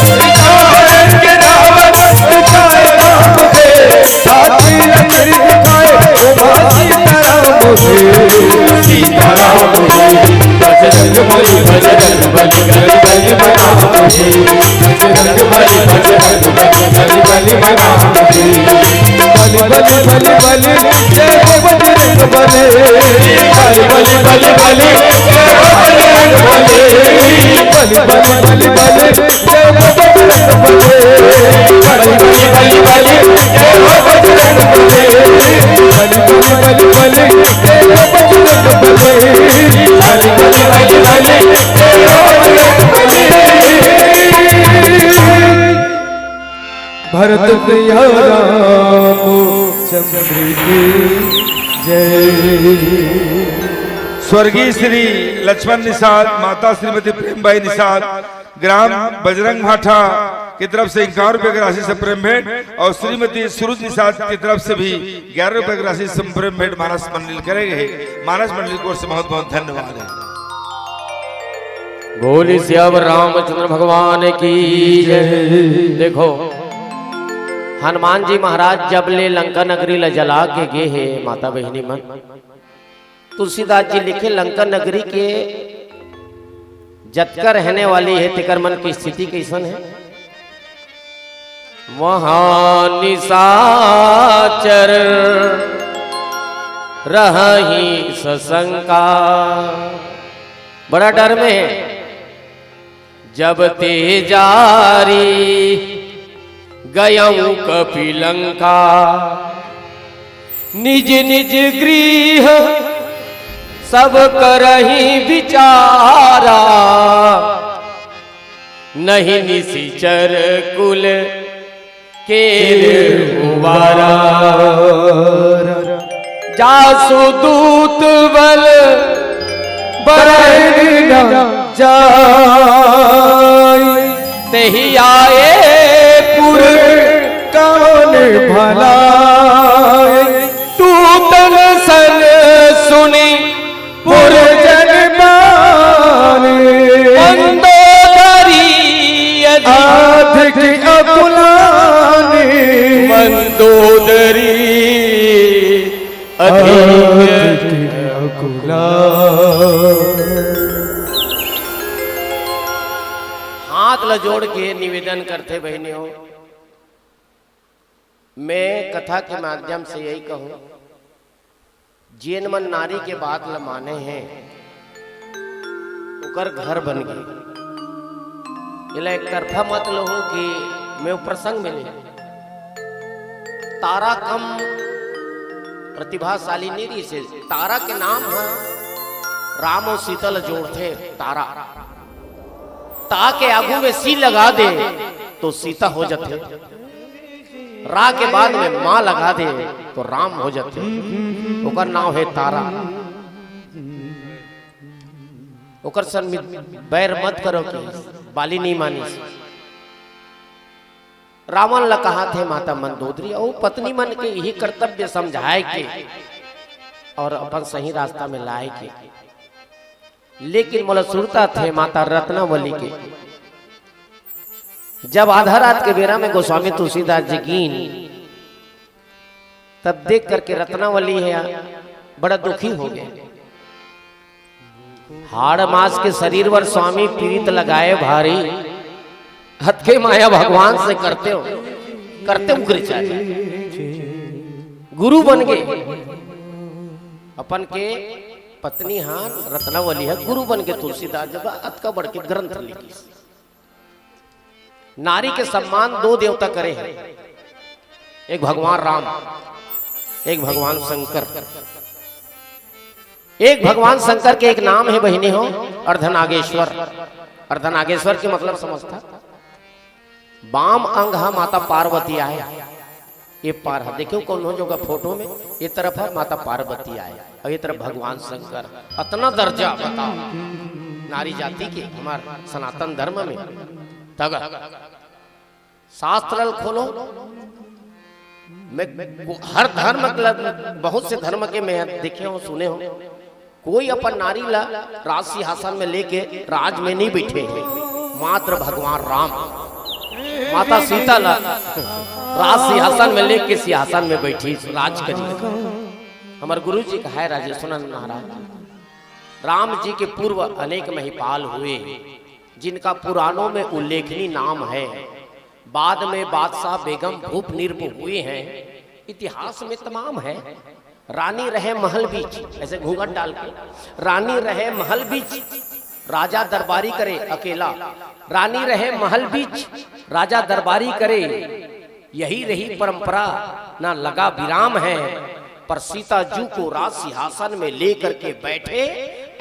सीता बन के रावण झुकाए दांत दे, साथी लकीर दिखाए, ओ माँ सीताराम है, सीताराम है। बजरंग बली, बजरंग बली, गली गली में नाम है। बजरंग बली, बजरंग बली, गली गली में नाम है। बली, बली, बली, बली, जय हो बजरंग बली। बली, बली, बली, बली, जय हो बजरंग बली। बली, बली, बली, बली, जय हो बजरंग बली। बली, बली, बली, बली, जय हो बजरंग बली। बली, बली, बली, बली, जय हो बजरंग बली। बली, बली, बली, बली, जय हो बजरंग बली। भरत प्रिया रामचंद्र की जय। स्वर्गीय श्री लक्ष्मण निषाद, माता श्रीमती प्रेमबाई निषाद, ग्राम बजरंग भाठा की तरफ से इक्यावन रुपए की राशि से प्रेम भेंट और श्रीमती सुरुज निषाद की तरफ से भी ग्यारह रुपए की राशि से प्रेम भेंट मानस मंडल करे गए। मानस मंडल की ओर से बहुत बहुत धन्यवाद है। बोली सियावर रामचंद्र भगवान की जय। देखो, हनुमान जी महाराज जब ले लंका नगरी ला जला के गे हे, माता बहिनी मन, तुलसीदास जी लिखे, लंका नगरी के जतका रहने वाली हे, तेकर मन की स्थिति कइसन हे? वहाँ निशाचर रहहि ससंका। बड़ा डर में हे। जब ते जारी गयउँ कपिलंका, निज निज गृह सब करहिं बिचारा, नहीं निसिचर कुल केर उबारा। जासु दूत बल बरन न जाय, तेहि आए पुर कवन भलाई। दूतन सन सुनि पुरजन बानी। मंदोदरी अधिक अधिक अकुलानी। मंदोदरी अधिक अधिक अकुलानी। हाथ ला जोड़ के निवेदन करथे बहिनी हो, मैं कथा के माध्यम से यही कहूँ, जेन मन नारी के बात ल माने हे, ओकर घर बन गे। एला एक तरफा मत लहू कि मैं वो प्रसंग में ले। तारा कम प्रतिभाशाली नहीं रहिसे। तारा के नाम ह राम अउ सीता ल जोड़थे। तारा ता के आगू में सी लगा दे तो सीता हो जाथे। रा के बाद में माँ लगा दे तो राम हो जाथे। ओकर नाम हे तारा। ओकर सन बैर मत करो कि बाली नहीं मानिस। रावण ला कहाथे माता मंदोदरी अउ पत्नी मन के यही कर्तव्य समझाए के अउ अपन सही रास्ता में लाए के। लेकिन मोला सुरता थे माता रत्नावली के। जब आधा रात के बेरा में गोस्वामी तुलसीदास जी गीन, तब देख करके रत्नावली हे बड़ा दुखी हो गे। हाड़ मास के शरीर बर स्वामी पीरित लगाए भारी, हतके माया भगवान से करते हो, करते उग्र चाहे। गुरु बन गे, अपन के पत्नी हान रत्नावली ह गुरु बन के तुलसीदास जब अतका बढ़ के ग्रंथ लिखिस। नारी के सम्मान दो देवता करे हे, एक भगवान राम, एक भगवान शंकर। एक भगवान शंकर के एक नाम हे बहिनी हो, अर्धनागेश्वर। अर्धनागेश्वर के मतलब समझथा, बाम अंग ह माता पार्वती आय, ये पार ह, देखियो कोनो जगह फोटो में, ये तरफ ह माता पार्वती आय अउ ये तरफ भगवान शंकर। अतना दर्जा बताओ नारी जाति के हमार सनातन धर्म में। तग शास्त्र ल खोलो, मैं हर धर्म के ल-, बहुत से धर्म के मैं देखे हूँ, सुने हूँ, कोई अपन नारी ला राज सिंहासन में लेके राज में नहीं बैठे हे। मात्र भगवान राम माता सीता ला राज सिंहासन में लेके सिंहासन में बैठी राज करी। हमर गुरु जी कहाय राजेश्वरानंद महाराज, राम जी के पूर्व अनेक महिपाल हुए, जिनका पुराणों में उल्लेखनीय नाम है। बाद में बादशाह बेगम भूप निर्भ हुए हैं, इतिहास में तमाम है। रानी रहे महल बीच, ऐसे घूंघट डाल के, रानी रहे महल बीच, राजा दरबारी करे अकेला। रानी रहे महल बीच, राजा दरबारी करे, यही रही परंपरा, ना लगा विराम है। पर सीता जू को राज सिंहासन में लेकर के बैठे,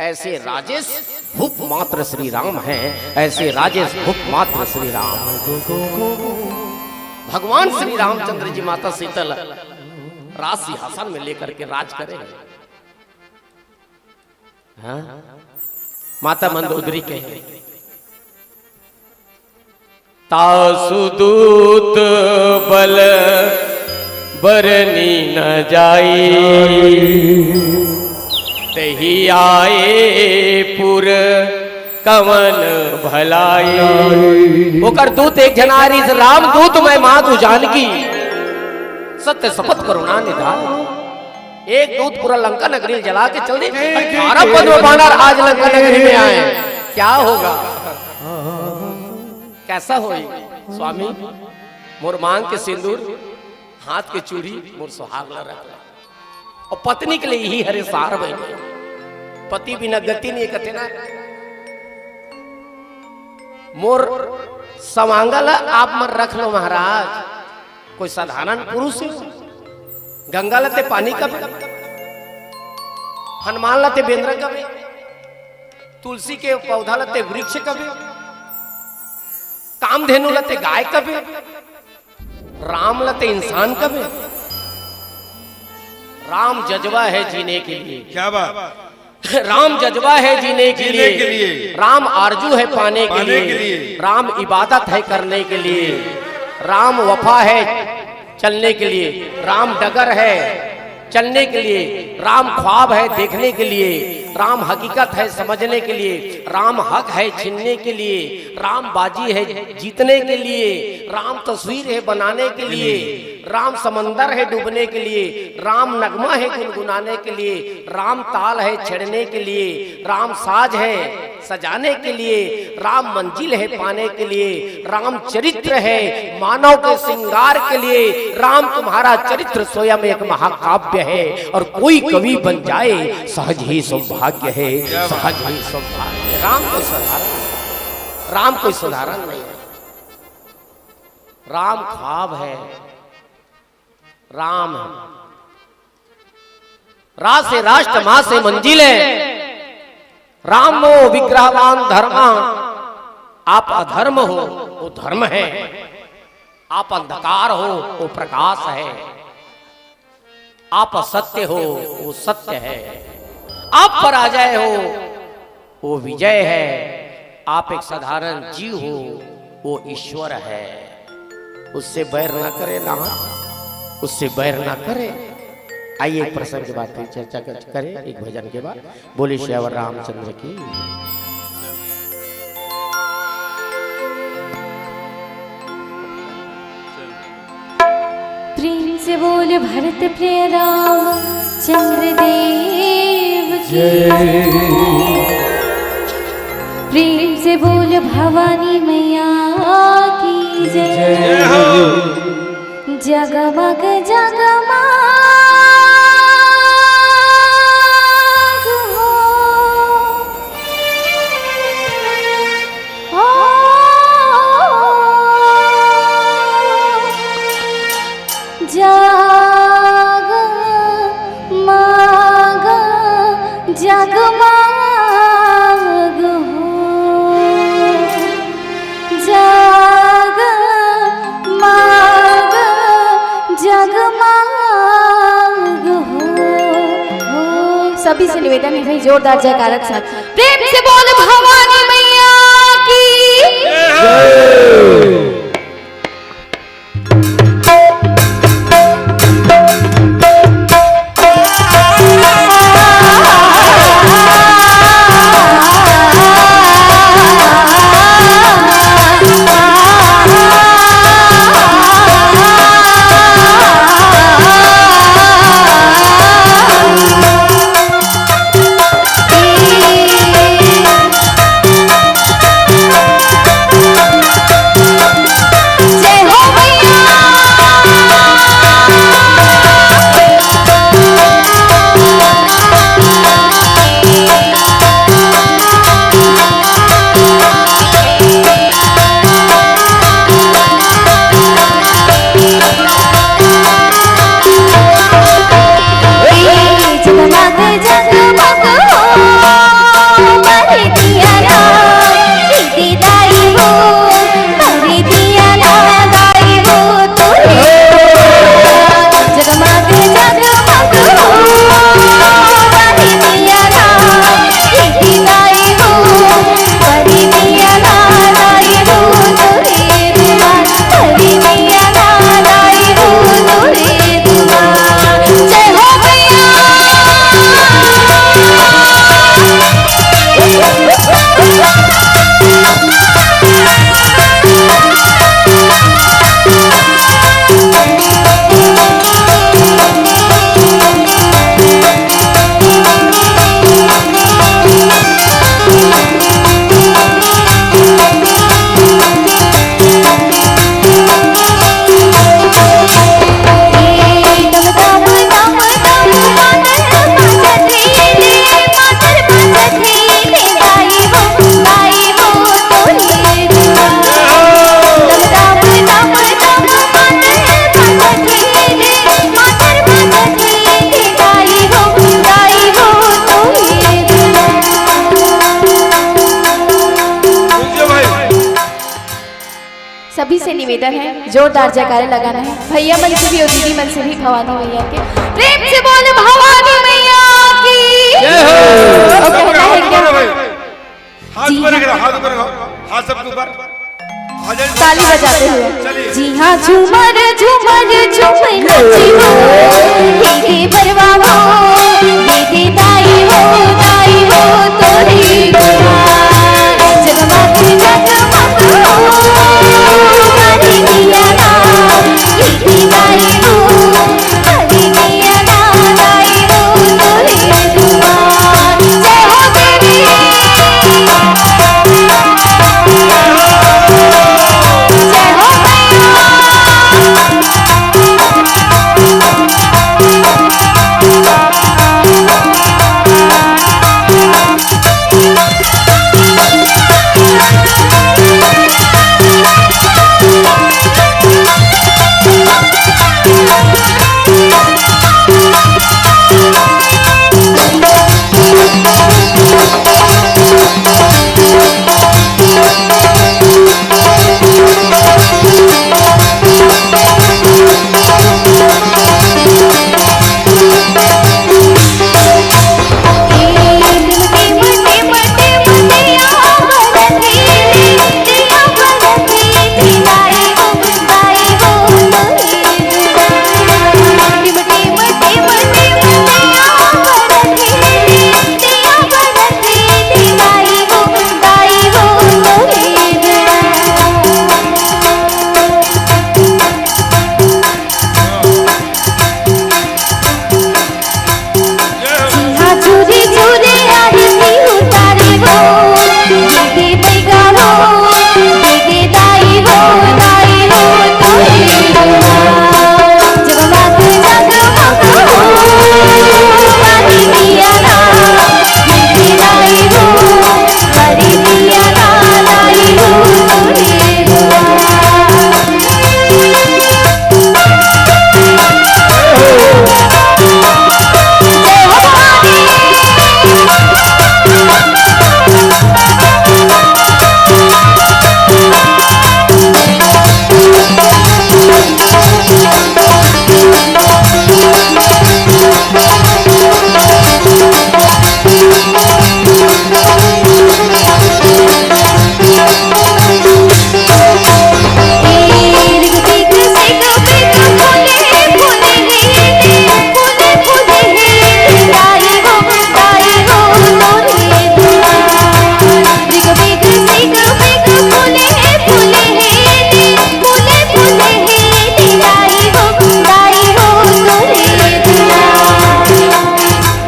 ऐसे राजेश भूप मात्र श्री राम हैं, ऐसे राजेश भूप मात्र श्री राम। भगवान श्री रामचंद्र जी माता सीता ल-, राज सिंहासन में लेकर के राज करे। हाँ? माता मंदोदरी कहे, तासु दूत बल बरनी न जाई, तेहि आए पुर कवन भलाई। ओकर दूत एक झन आय रिहिस, राम दूत मैं मातु जानकी, सत्य सपथ करुणा निधान। एक दूत पूरा लंका नगरी ल जला के चल दे, अठारह पद्म बानर आज लंका नगरी में आए, क्या होगा? कैसा होई? स्वामी, मोर मांग के सिंदूर, हाथ के चूड़ी, मोर सुहाग ला रख ला। अउ पत्नी के लिए इही हरे सार बहिनी। पति बिना गति नहीं कथे ना। मोर सवांगा ला आप मन रख लो महाराज। कोई साधारण पुरुष हे? गंगा ला ते पानी कबे, हनुमान ला ते बेंदरा कबे, तुलसी के पौधा ला ते वृक्ष कबे, कामधेनु ला ते गाय कबे, राम ला ते इंसान कबे। राम जज्बा है जीने के लिए। क्या बात। राम जज्बा है जीने के जीने लिए। के लिए। राम आरजू है पाने के पाने लिए। के लिए। राम इबादत है करने के लिए। राम वफा है चलने के लिए। राम डगर है चलने के लिए। राम ख्वाब है देखने के लिए। राम हकीकत है समझने के लिए। राम हक है छीनने के लिए। राम बाजी है जीतने के लिए। राम तस्वीर है बनाने के लिए। राम समंदर है डूबने के लिए। राम नगमा है गुनगुनाने के लिए। राम ताल है छेड़ने के लिए। राम साज है सजाने के लिए। राम मंजिल है पाने के लिए। राम चरित्र है मानव के श्रृंगार के लिए। राम तुम्हारा चरित्र स्वयं एक महाकाव्य है, और कोई कवि बन जाए, सहज ही सौभाग्य है, सहज ही सौभाग्य। राम कोई साधारण, राम कोई साधारण नहीं है। राम ख्वाब है, राम है। रा से राष्ट्र, मा से मंजिल है। राम वो विग्रहवान धर्मा, आप अधर्म हो, वो धर्म है। आप अंधकार हो, वो प्रकाश है। आप असत्य हो, वो सत्य है। आप पराजय हो, वो विजय है। आप एक साधारण जीव हो, वो ईश्वर है। उससे बैर ना करे ना, उससे बैर ना करे। आइए, एक प्रसंग के बाद फिर चर्चा कर, करें, एक भजन के बाद। बोले सियावर रामचंद्र की। प्रेम से बोल भरत प्रिय रामचंद्र देव की। जय। प्रेम से बोल भवानी मैया की जय। जय हो। जगमग जगमग हो। ओ, जगमग जगमग हो, जगमग जगमग हो, हो। सभी से निवेदन है भाई, जोरदार जयकारा के साथ प्रेम से बोल भवानी मैया की। जय। सभी से निवेदन है, जोरदार जयकारे लगाना है भैया मन से भी और दीदी मन से भी, भवानी मैया के। प्रेम से बोल भवानी मैया की। जय हो। और कहना है क्या? हाथ जी ऊपर हाँ। रखो, हाथ ऊपर रखो, हाथ सबके ऊपर। आ जाइए। ताली बजाते हुए। चलिए। जी हाँ, झूमर झूमर झूम नाची हो, दीदी बरवा हो, दीदी दाई हो, दाई हो तोरी दुआर। जगमग जगमग हो, हमारी दिया ना, दीदी दाई हो, हमारी दिया ना, दाई हो तोरी दुआर। जय हो देवी। जय हो मैया।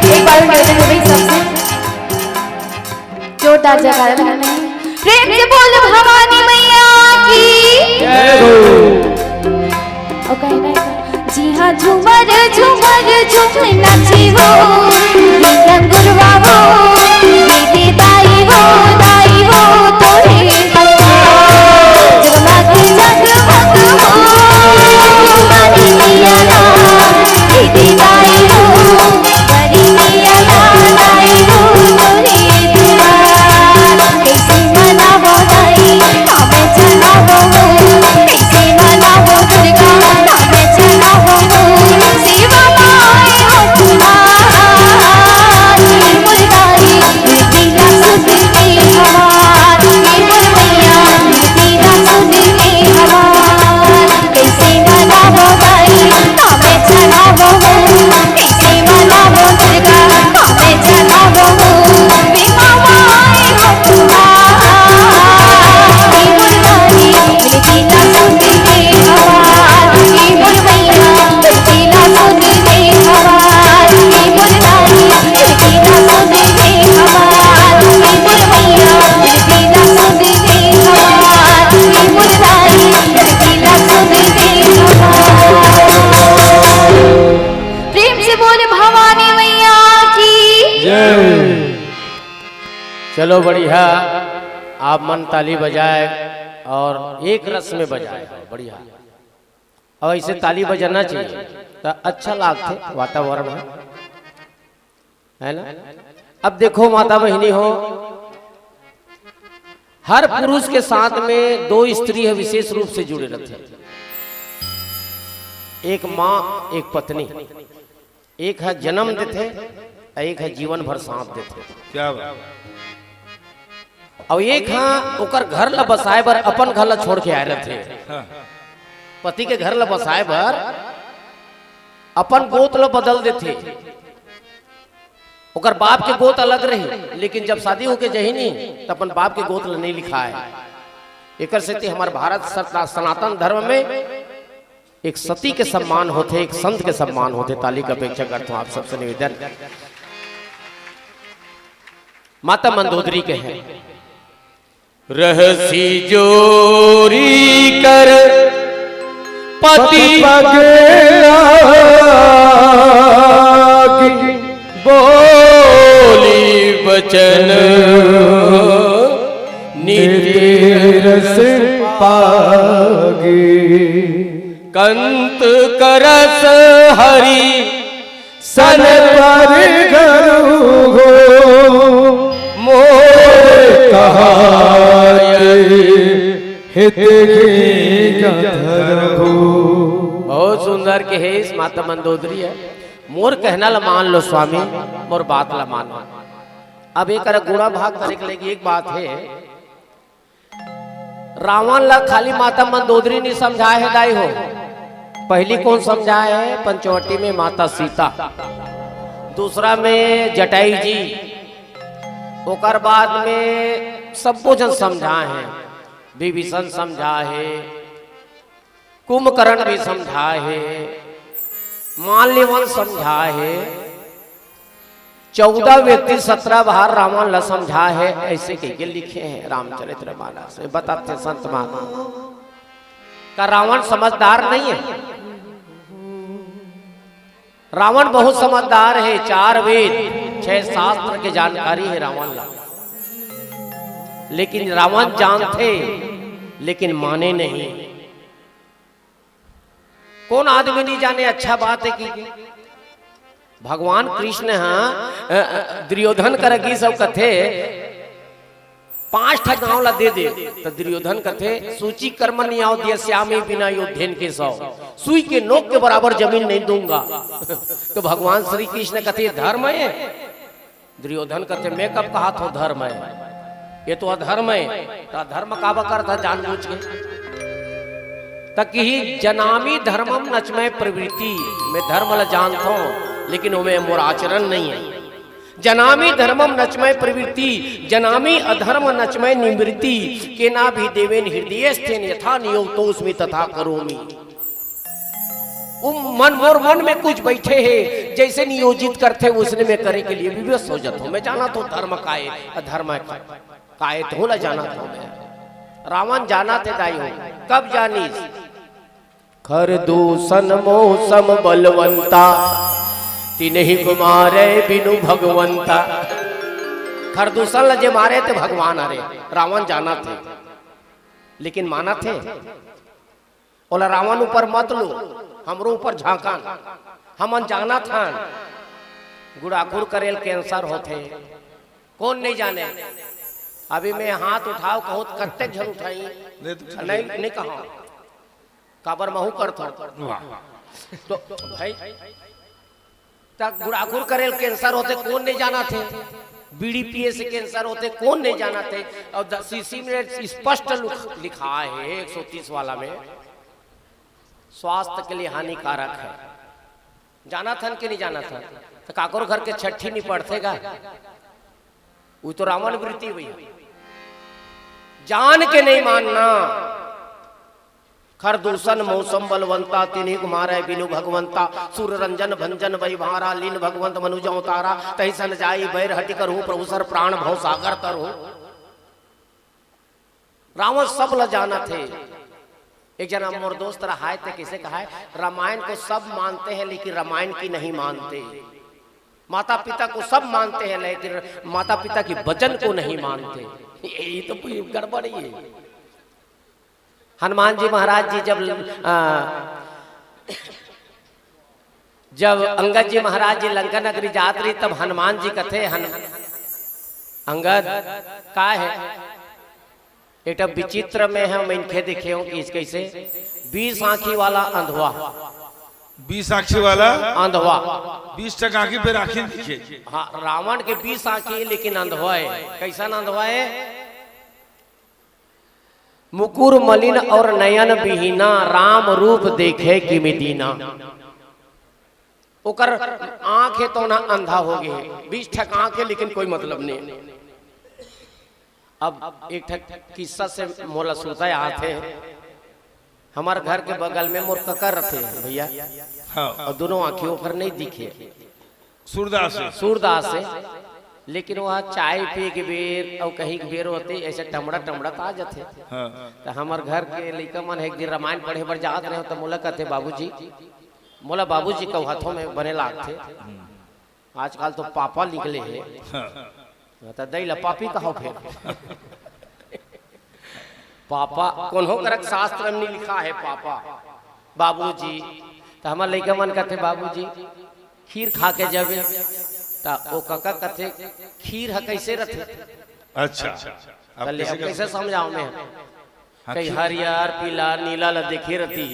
एक बार फिर से सबसे जोरदार जयकारा लगाना है। प्रेम से बोल भवानी मैया की। जय हो। और कहना है, जी हाँ, झूमर झूमर झूम नाची हो, गीत गुरवा हो, दीदी दाई हो, दाई हो तोरे दुआर। जगमग जगमग हो, हमारी दिया ना, दीदी दाई हो, हमारी दिया ना, दाई हो तोरे दुआर। कैसे मनावो दाई, कामे चलावो हो, कैसे मनावो दुर्गा, कामे चलावो हो, सेवा माए हो तुम्हारी। मोर दाई, मिलती ना सुध में हमार, ये मोर मैया, मिलती ना सुध में हमार। कैसे मनावो दाई, कामे चलावो हो, कैसे मनावो दुर्गा, कामे चलावो हो, सेवा माए हो तुम्हारी। मोर दाई, मिलती ना सुध में हमार, ये मोर मैया, मिलती ना सुध में हमार, ये मोर दाई, मिलती ना सुध में हमार, ये मोर मैया, मिलती ना सुध में हमार, ये मोर दाई, मिलती ना सुध में हमार। प्रेम से बोल भवानी मैया की। जय। चलो बढ़िया, आप मन ताली बजाए और एक रस में बजाए, बढ़िया। और ऐसे ताली बजाना चाहिए तो अच्छा लागथे, वातावरण है, है ना? अब देखो माता बहिनी हो, हर पुरुष के साथ में दो स्त्री ह विशेष रूप से जुड़े रहिथे, एक माँ, एक पत्नी। एक ह जन्म देथे, अउ एक ह जीवन भर साथ देथे। क्या बात। अउ एक ह ओकर घर ला बसाए बर अपन घर ला छोड़ के आए रहिथे। हाँ। पति के घर ला बसाए बर अपन गोत ला बदल देथे। ओकर बाप के गोत अलग रही, लेकिन जब शादी होके जही नहीं, त अपन बाप के गोत ला नहीं लिखाए। एकर सेती हमर भारत सत-, सनातन धर्म में एक सती के सम्मान होथे, एक संत के सम्मान होथे। ताली के अपेक्षा करता हूँ आप सबसे निवेदन। माता मंदोदरी के हैं, रहसी जोरी कर पति पग लागी, बोली बचन नीति रस पागी। कंत करस हरि सन पर गरु हो, मोर कहाय हित की गधरघु। बहुत सुंदर के हे इस माता मंदोदरी है। मोर कहना ला मान लो स्वामी, मोर बात ला मानो। अब एक गुणा भाग करे के लगी एक बात है। रावण ला खाली माता मंदोदरी नहीं समझाए है दाई हो। पहली कौन समझाए है? पंचवटी में माता सीता, दूसरा में जटाई जी, ओकर बाद में सबो जन समझाए हैं। विभीषण समझाए है, कुंभकर्ण भी समझाए है, माल्यवन समझाए है। चौदह व्यक्ति सत्रह बार रावण ला समझाए है, ऐसे कह के लिखे हैं रामचरित्र मानस में, बताते संत महात्मा। का रावण समझदार नहीं है? रावण बहुत समझदार है, चार वेद, छह शास्त्र के जानकारी है रावण ला, लेकिन रावण जानथे, लेकिन माने नहीं। कौन आदमी नहीं जाने, अच्छा बात है कि भगवान कृष्ण ह, अ, अ, दुर्योधन कर गिस अउ कथे, पांच ठा गांव ला दे दे, तो दुर्योधन कथे, सूची कर्म नहीं आओ दिया श्यामी बिना योद्धेन के सौ, सुई के नोक के बराबर जमीन नहीं दूंगा। तो भगवान श्री कृष्ण कथे, धर्म है? दुर्योधन कथे, मैं कब कहा था धर्म है? ये तो अधर्म है। तो अधर्म काबर करता जानबूझ के? त किही, जनामी धर्मम नच मैं प्रवृत्ति, मैं धर्म ला जानता हूँ, लेकिन ओमे मोर आचरण नहीं है। जनामी धर्मम नच मैं प्रवृत्ति, जनामी अधर्म नच मैं निवृत्ति, केनाभि देवेन हृदये स्थितेन यथा नियोक्तोऽस्मि तथा करोमि। वो मन, मोर मन में कुछ बैठे है, जैसे नियोजित करथे, उसने मैं करे के लिए विवश हो जाता हूँ। मैं जाना तो धर्म काय, अधर्म काय, काय तो ला जाना तो मैं। रावण जाना थे दाई हो, कब जानिस? खरदूषण मौसम बलवंता, तिनहि को मारे बिनु भगवंता। खरदूषण ला जे मारे थे भगवान हरे, रावण जाना थे, लेकिन माना थे? ओला रावण ऊपर मत लो, हमरो ऊपर झांकन। हमन जानत हन, गुड़ाखुर करेल कैंसर होथे। कौन नहीं जाने? अभी मैं हाथ उठाओ कहूँ त कत्तेक झन उठाई। नहीं तो उठा नहीं, नहीं कहा। काबर महू करथो। वाह। तो भाई, त गुड़ाखुर करेल कैंसर होथे, कौन नहीं जानथे? बीड़ी पिए से कैंसर होथे, कौन नहीं जानथे? अउ द-, शीशी में स्पष्ट लुख-, लिखा है एक सौ तीस वाला में, स्वास्थ्य के लिए हानिकारक है। जानत हन कि नहीं जानत हन? त काकरो घर के छठी नहीं पड़थे गा? वो तो रावण वृत्ति भैया, जान के नहीं मानना। खरदूषण मौसम बलवंता, तिन्ही को मारे बिनु भगवंता। सुर रंजन भंजन वैभारा, लीन भगवंत मनुज अवतारा। तही सन जाई बैर हटि करहु, प्रभु सर प्राण भव सागर तरहु। रावण सब ल जानथे। एक जना मोर दोस्त रहाय, ते किसे कहाय, रामायण को सब मानते हैं लेकिन रामायण की नहीं मानते, माता पिता को सब मानते हैं लेकिन माता पिता की वचन को नहीं मानते। ये तो कोई गड़बड़ ही है। हनुमान जी महाराज जी जब, आ, जब अंगद जी महाराज जी लंका नगरी जात रही, तब हनुमान जी कथे, हन-, अंगद, का है? एक ठा विचित्र में हम इनके देखे हो कि कइसे बीस आंखी वाला अंधवा। बीस आंखी वाला? अंधवा। बीस ठक आंखी, फेर आंखी दिखे। हाँ, रावण के बीस आंखी, लेकिन अंधवा है। कइसन अंधवा है? मुकुर मलिन और नयन बिहीना, राम रूप देखे किमि दीना। ओकर आंख हे तो ना अंधा हो गे, बीस ठक आंख हे, लेकिन कोई मतलब नहीं। अब एक ठक किस्सा से मोला सुनता आत हे। हमर घर के बगल में मोर कका रथे भैया। हाँ। और दोनों आंखी ओकर नहीं दिखे। सूरदास हे। सूरदास हे, लेकिन वह चाय पिए के बेर और कहीं के बेर होते ऐसे टमड़ा टमड़ा आ जाते। हाँ। तो हमर घर के लइका मन एक दिन रामायण पढ़े बर जात रहे, तो मोला कहते, "बाबूजी।" मोला बाबूजी कहथों में बने लागथे। आजकल तो पापा निकले हे। हाँ। त दई ला पापी कहो फेर। पापा, कोनो करक शास्त्र में नहीं लिखा है पापा, बाबूजी। त हमर लइका मन कहते, "बाबूजी, खीर खा के जाबे।" त ओ कका कहते, "खीर ह कइसे रथे?" अच्छा। त अब ले, अब कइसे समझाओ मैं? हाँ, कहीं खीर हरियर, पीला, नीला ला देखे रहती,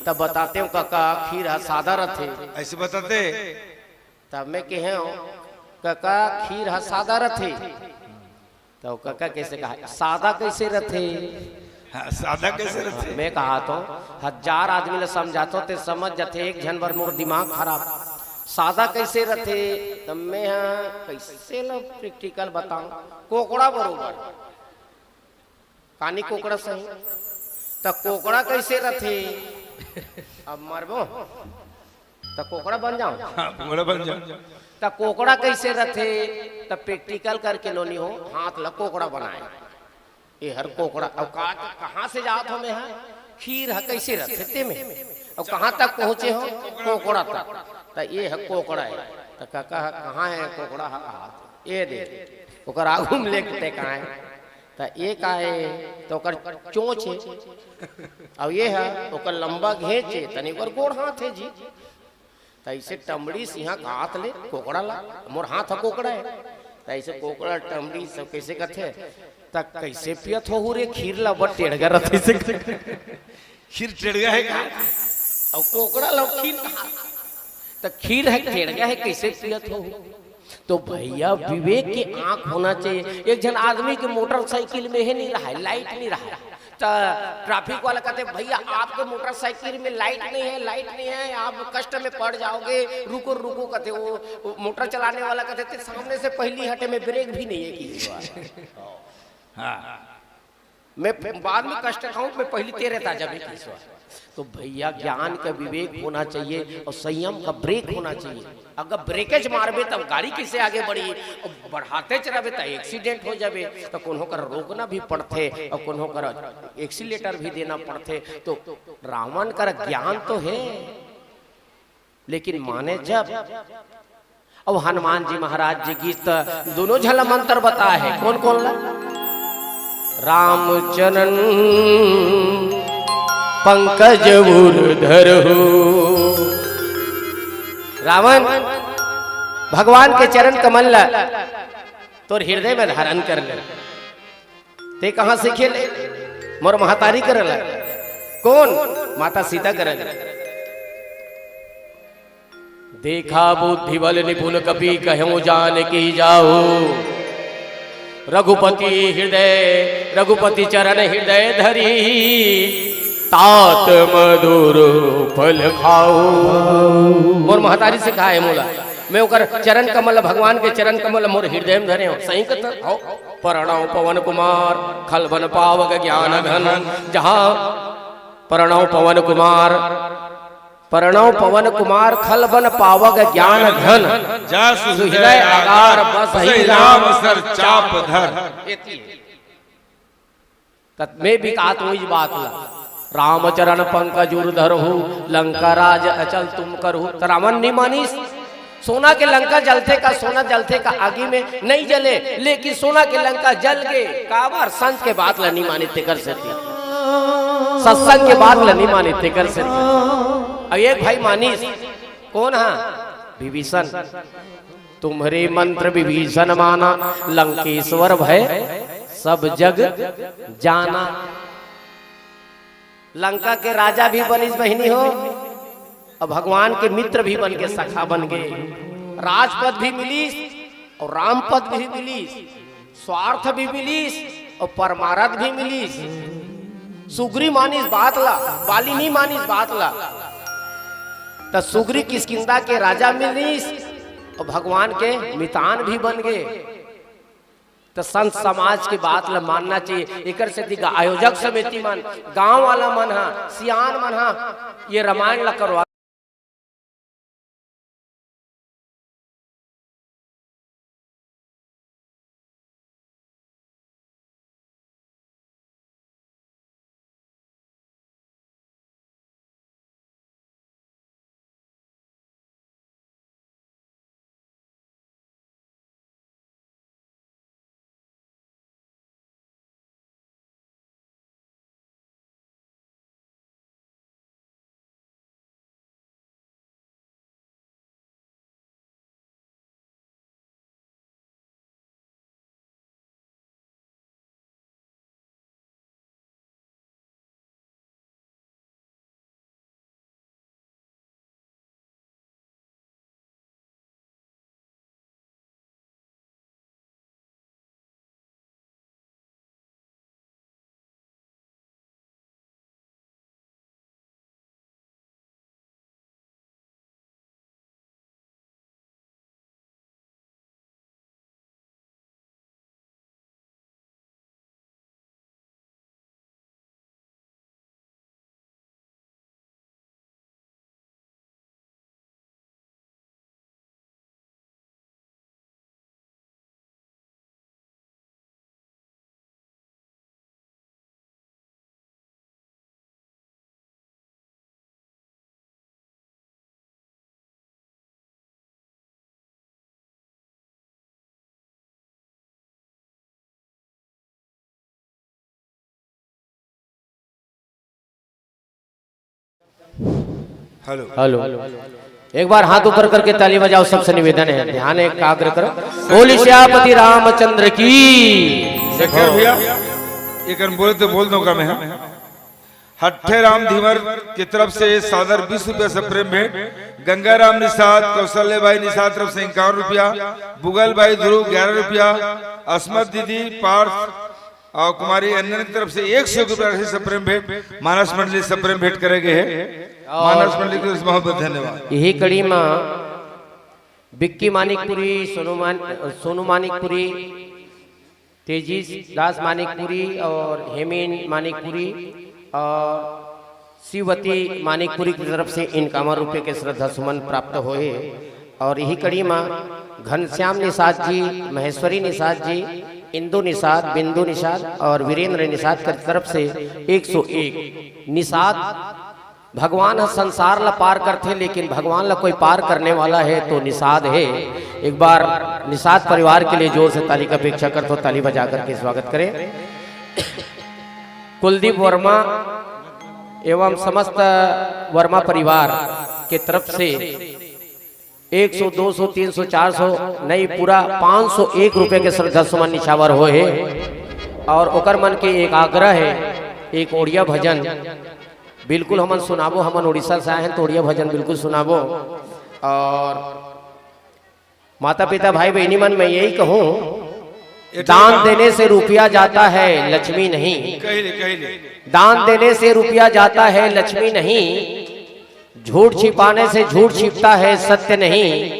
तब बताते हो, "कका, खीर ह सादा रथे।" ऐसे बताते? तब मैं कहे हो, "कका, खीर ह सादा रथे।" तो कका कइसे कहा, "सादा कइसे रथे?" हाँ, सादा कइसे रथे? मैं कहा तो, हजार आदमी ला समझातो ते समझ जाते, एक झन बर मोर दिमाग खराब। सादा कइसे रथे? तब मैं, हाँ, कइसे ला practical बताऊं, कोकड़ा बरोबर। कानी कोकड़ा सही। त कोकड़ा कइसे रथे? अब मरबो त कोकड़ा बन जाओ। हाँ, कोकड़ा बन जाओ। त कोकड़ा कइसे रथे? त practical करके नोनी हो, हाथ ला कोकड़ा बनाए। ये हर कोकड़ा। अब का, कहाँ से जात हो मैं, हाँ? खीर ह कइसे रथे ते में? अब कहाँ तक पहुँचे हो? कोकड़ा तक। त ये ह कोकड़ा है। त कका ह, "कहाँ है कोकड़ा ह?" हाथ ये दे। ओकर आगू में लेके टेकाए। त ये का हे? त ओकर चोंच हे। अउ ये ह ओकर लंबा घेंच हे, तनी ओकर गोड़ हाथ हे जी। त अइसे टमड़ी सिंहा हाथ ले कोकड़ा ला, मोर हाथ ह कोकड़ा हे। त अइसे कोकड़ा टमड़ी सब कइसे कथे? त कइसे पियत होहू रे खीर ला, बड़ टेड़गा रथे से। खीर टेड़गा हे का? अउ कोकड़ा ला खीर कहा? त खीर ह टेड़गा हे, कइसे पियत होहू? तो भैया, विवेक के आंख होना चाहिए। एक झन आदमी के मोटरसाइकिल में हे नहीं रहा है, लाइट नहीं रहा है, तो ट्रैफिक वाला कहते, "भैया, आपके मोटरसाइकिल में लाइट नहीं है, लाइट नहीं है, आप कष्ट में पड़ जाओगे, रुको, रुको," कहते। वो, वो मोटर चलाने वाला कहते, "ते सामने से पहली हटे, में ब्रेक भी नहीं है किसी को।" हाँ। मैं बाद में कष्ट खाऊं, मैं पहली तेरे ताजा भी किसवा। तो भैया, ज्ञान का विवेक होना चाहिए और संयम का ब्रेक होना चाहिए। अगर ब्रेकेज मारबे, तब गाड़ी किसे आगे बढ़ी? और बढ़ाते चलाबे, तो एक्सीडेंट हो जाबे। तो कोनो कर रोकना भी पड़थे और कोनो कर एक्सीलेटर भी देना पड़थे। तो रावण कर ज्ञान तो है, लेकिन माने जब, अब हनुमान जी महाराज जी गीस त दोनों झन ला मंत्र बताए हे। कोन कोन ला? राम चरण पंकज उर धरहु। रावण, भगवान के चरण कमल ला तोर हृदय में धारण कर ले। ते कहाँ सीखे ले? मोर महतारी करल। कोन? माता सीता करल। देखा बुद्धि बल निपुण कपि, कहेउ जानकी जाहु। रघुपति हृदय, रघुपति चरण हृदय धरी, तात मधुर फल खाहु। मोर महतारी सिखाए मोला, मैं ओकर चरण कमल, भगवान के चरण कमल मोर हृदय में धरे हो। सही कथा हो। प्रणव पवन कुमार खल बन पावक ज्ञान घन। जहाँ प्रणव पवन कुमार, प्रणव पवन कुमार खल बन पावक ज्ञान घन। जस हृदय हृदय आगार आगार बसहि बसहि राम राम सर सर चाप चाप धर। धर। त मैं भी कहा तो इस बात ला, राम चरण पंकज उर धरहु, लंका राज अचल तुम करहु। त रावण नहीं मानिस। सोना के लंका जलथे का, सोना जलथे का आगी में नहीं जले, लेकिन सोना के लंका जल गे। काबर? संत के बात ला नहीं माने तेकर सेती, सत्संग के बात ला नहीं माने तेकर सेती। अब एक भाई मानिस, कोन हा? विभीषण। तुम्हरे मंत्र विभीषण माना, लंकेश्वर भय सब जग जाना। लंका के राजा भी बनिस बहिनी हो, अउ भगवान के मित्र भी बन के सखा बन गे। राजपद भी मिलिस अउ रामपद भी मिलिस, स्वार्थ भी मिलिस अउ परमारथ भी मिलिस। सुग्री मानिस बात ला, बाली नी मानिस बात ला। त सुग्री किष्किंधा के राजा मिलिस अउ भगवान के मितान भी बन गे। त संत समाज के बात ल मानना चाहिए। एकर सेती गा-, आयोजक समिति मन, गांव वाला मन ह, सियान मन ह, ये रामायण ल करवा। हेलो। हेलो, एक बार हाथ ऊपर करके ताली बजाओ, सबसे निवेदन है, ध्यान एकाग्र करो। बोल सियापति रामचंद्र की। देखो भैया, एक बोले तो बोल दो का मैं, हाँ। हट्ठे राम धीवर की तरफ से सादर बीस रुपया से प्रेम भेंट, गंगा राम निषाद, कौशल्य बाई निषाद तरफ से इक्यावन रुपया, बुगल बाई ध्रुव ग्यारह रुपया, असमत दीदी, पार्थ और कुमारी अन्नन की तरफ से एक सौ रुपया राशि से प्रेम भेंट, मानस मंडली से प्रेम भेंट करे गए हैं। और मानस मंडली की तरफ से बहुत बहुत धन्यवाद। यही कड़ी में बिक्की मानिकपुरी, सोनू मान-, सोनू मानिकपुरी, तेजीश दास मानिकपुरी और हेमेन मानिकपुरी और शिववती मानिकपुरी की तरफ से इक्यावन रुपये के श्रद्धा सुमन प्राप्त होए। और यही कड़ी में घनश्याम निषाद जी, महेश्वरी निषाद जी, इंदु निषाद, बिंदु निषाद और वीरेंद्र निषाद की तरफ से एक सौ एक निषाद। भगवान ह संसार ला पार करथे, लेकिन भगवान ला कोई पार करने वाला है तो निषाद है। एक बार निषाद परिवार के लिए जोर से ताली का अपेक्षा करथो, ताली बजा करके स्वागत करें। कुलदीप वर्मा एवं समस्त वर्मा परिवार के तरफ से एक सौ, दो सौ, तीन सौ, चार सौ नहीं, पूरा पाँच सौ एक रुपये के श्रद्धा सुमन निछावर होए हे। और ओकर मन के एक आग्रह है, एक ओड़िया भजन बिल्कुल हमन सुनाबो, हमन उड़ीसा से आए हैं तो ओड़िया भजन बिल्कुल सुनाबो। और माता पिता भाई बहिनी मन, मैं यही कहूँ, दान देने से रुपया जाता है, लक्ष्मी नहीं। कहिले, कहिले। दान देने से रुपया जाता है, लक्ष्मी नहीं। झूठ छिपाने से झूठ छिपता है, सत्य नहीं।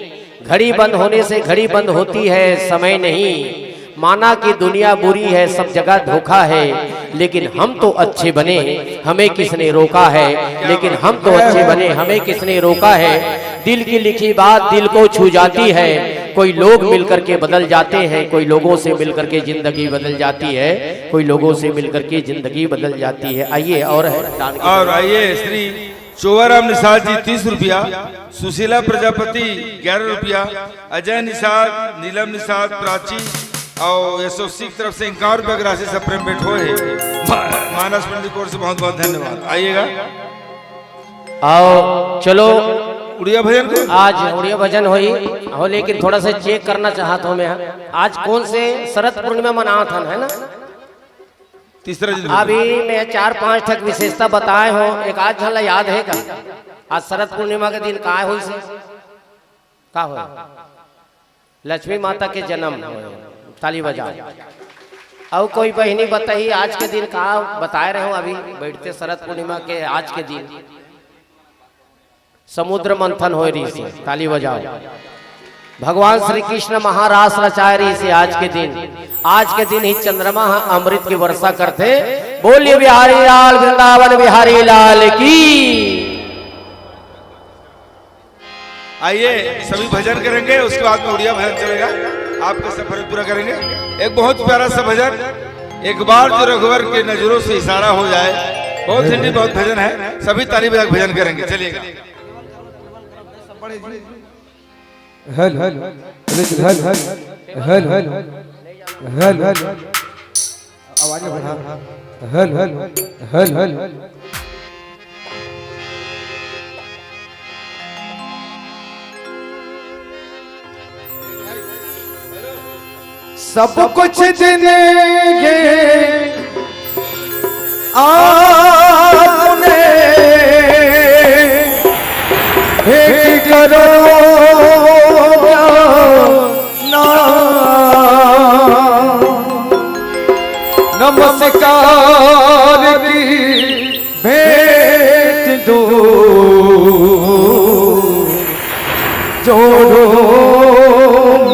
घड़ी बंद होने से घड़ी बंद होती है, समय नहीं। माना कि दुनिया बुरी है, सब जगह धोखा है, लेकिन हम तो अच्छे बने, हमें किसने रोका है? लेकिन हम तो अच्छे बने, हमें किसने रोका है? दिल की लिखी बात दिल को छू जाती है। कोई लोग मिलकर के बदल जाते हैं, कोई लोगों से मिलकर के जिंदगी बदल जाती है, कोई लोगों से मिलकर के जिंदगी बदल जाती है। आइए, और है दान की और आइए श्री चोवाराम निषाद जी तीस रुपया, सुशीला प्रजापति ग्यारह रुपया, अजय निषाद, नीलम निषाद, प्राची और एसओसी की तरफ से इक्यावन रुपया की राशि से प्रेम भेंट होए हे। मा-, मानस मंडली की ओर से बहुत बहुत धन्यवाद। आइएगा। आओ, चलो। उड़िया भजन को? आज उड़िया भजन होई हो, लेकिन थोड़ा सा चेक करना चाहत हूँ मैं, आज कौन से शरद पूर्णिमा मनावत हन, है ना? तीसरा दिन। अभी मैं चार पांच ठक विशेषता बताए हों, एक आध झन ला याद हे का? आज शरद पूर्णिमा के दिन का होइस हे? का हो? लक्ष्मी माता के जन्म। ताली बजाओ। अउ कोई बहिनी बताही, आज के दिन का बताए रहे हों अभी बइठते शरद पूर्णिमा के आज के दिन? समुद्र मंथन होए रहिस हे, ताली बजाओ। भगवान श्री कृष्ण महारास रचाए रहिस हे आज के दिन। आज के दिन ही चंद्रमा ह अमृत के वर्षा करथे। बोलिए बिहारी लाल, वृंदावन बिहारी लाल की। आइए, सभी भजन करेंगे, उसके बाद में उड़िया भजन चलेगा, आपका सफर पूरा करेंगे। एक बहुत प्यारा सा भजन, एक बार जो रघुवर के नजरों से इशारा हो जाए, बहुत हिंदी, बहुत भजन है, सभी ताली बजा के भजन करेंगे। चलिएगा। Hello, hello, hello, hello, hello, hello, hello, आवाज बढ़ा। Hello, hello, hello, hello. सब कुछ देंगे आपने, भेंट करो क्या ना, नमस्कार की भेंट दो, जोड़ो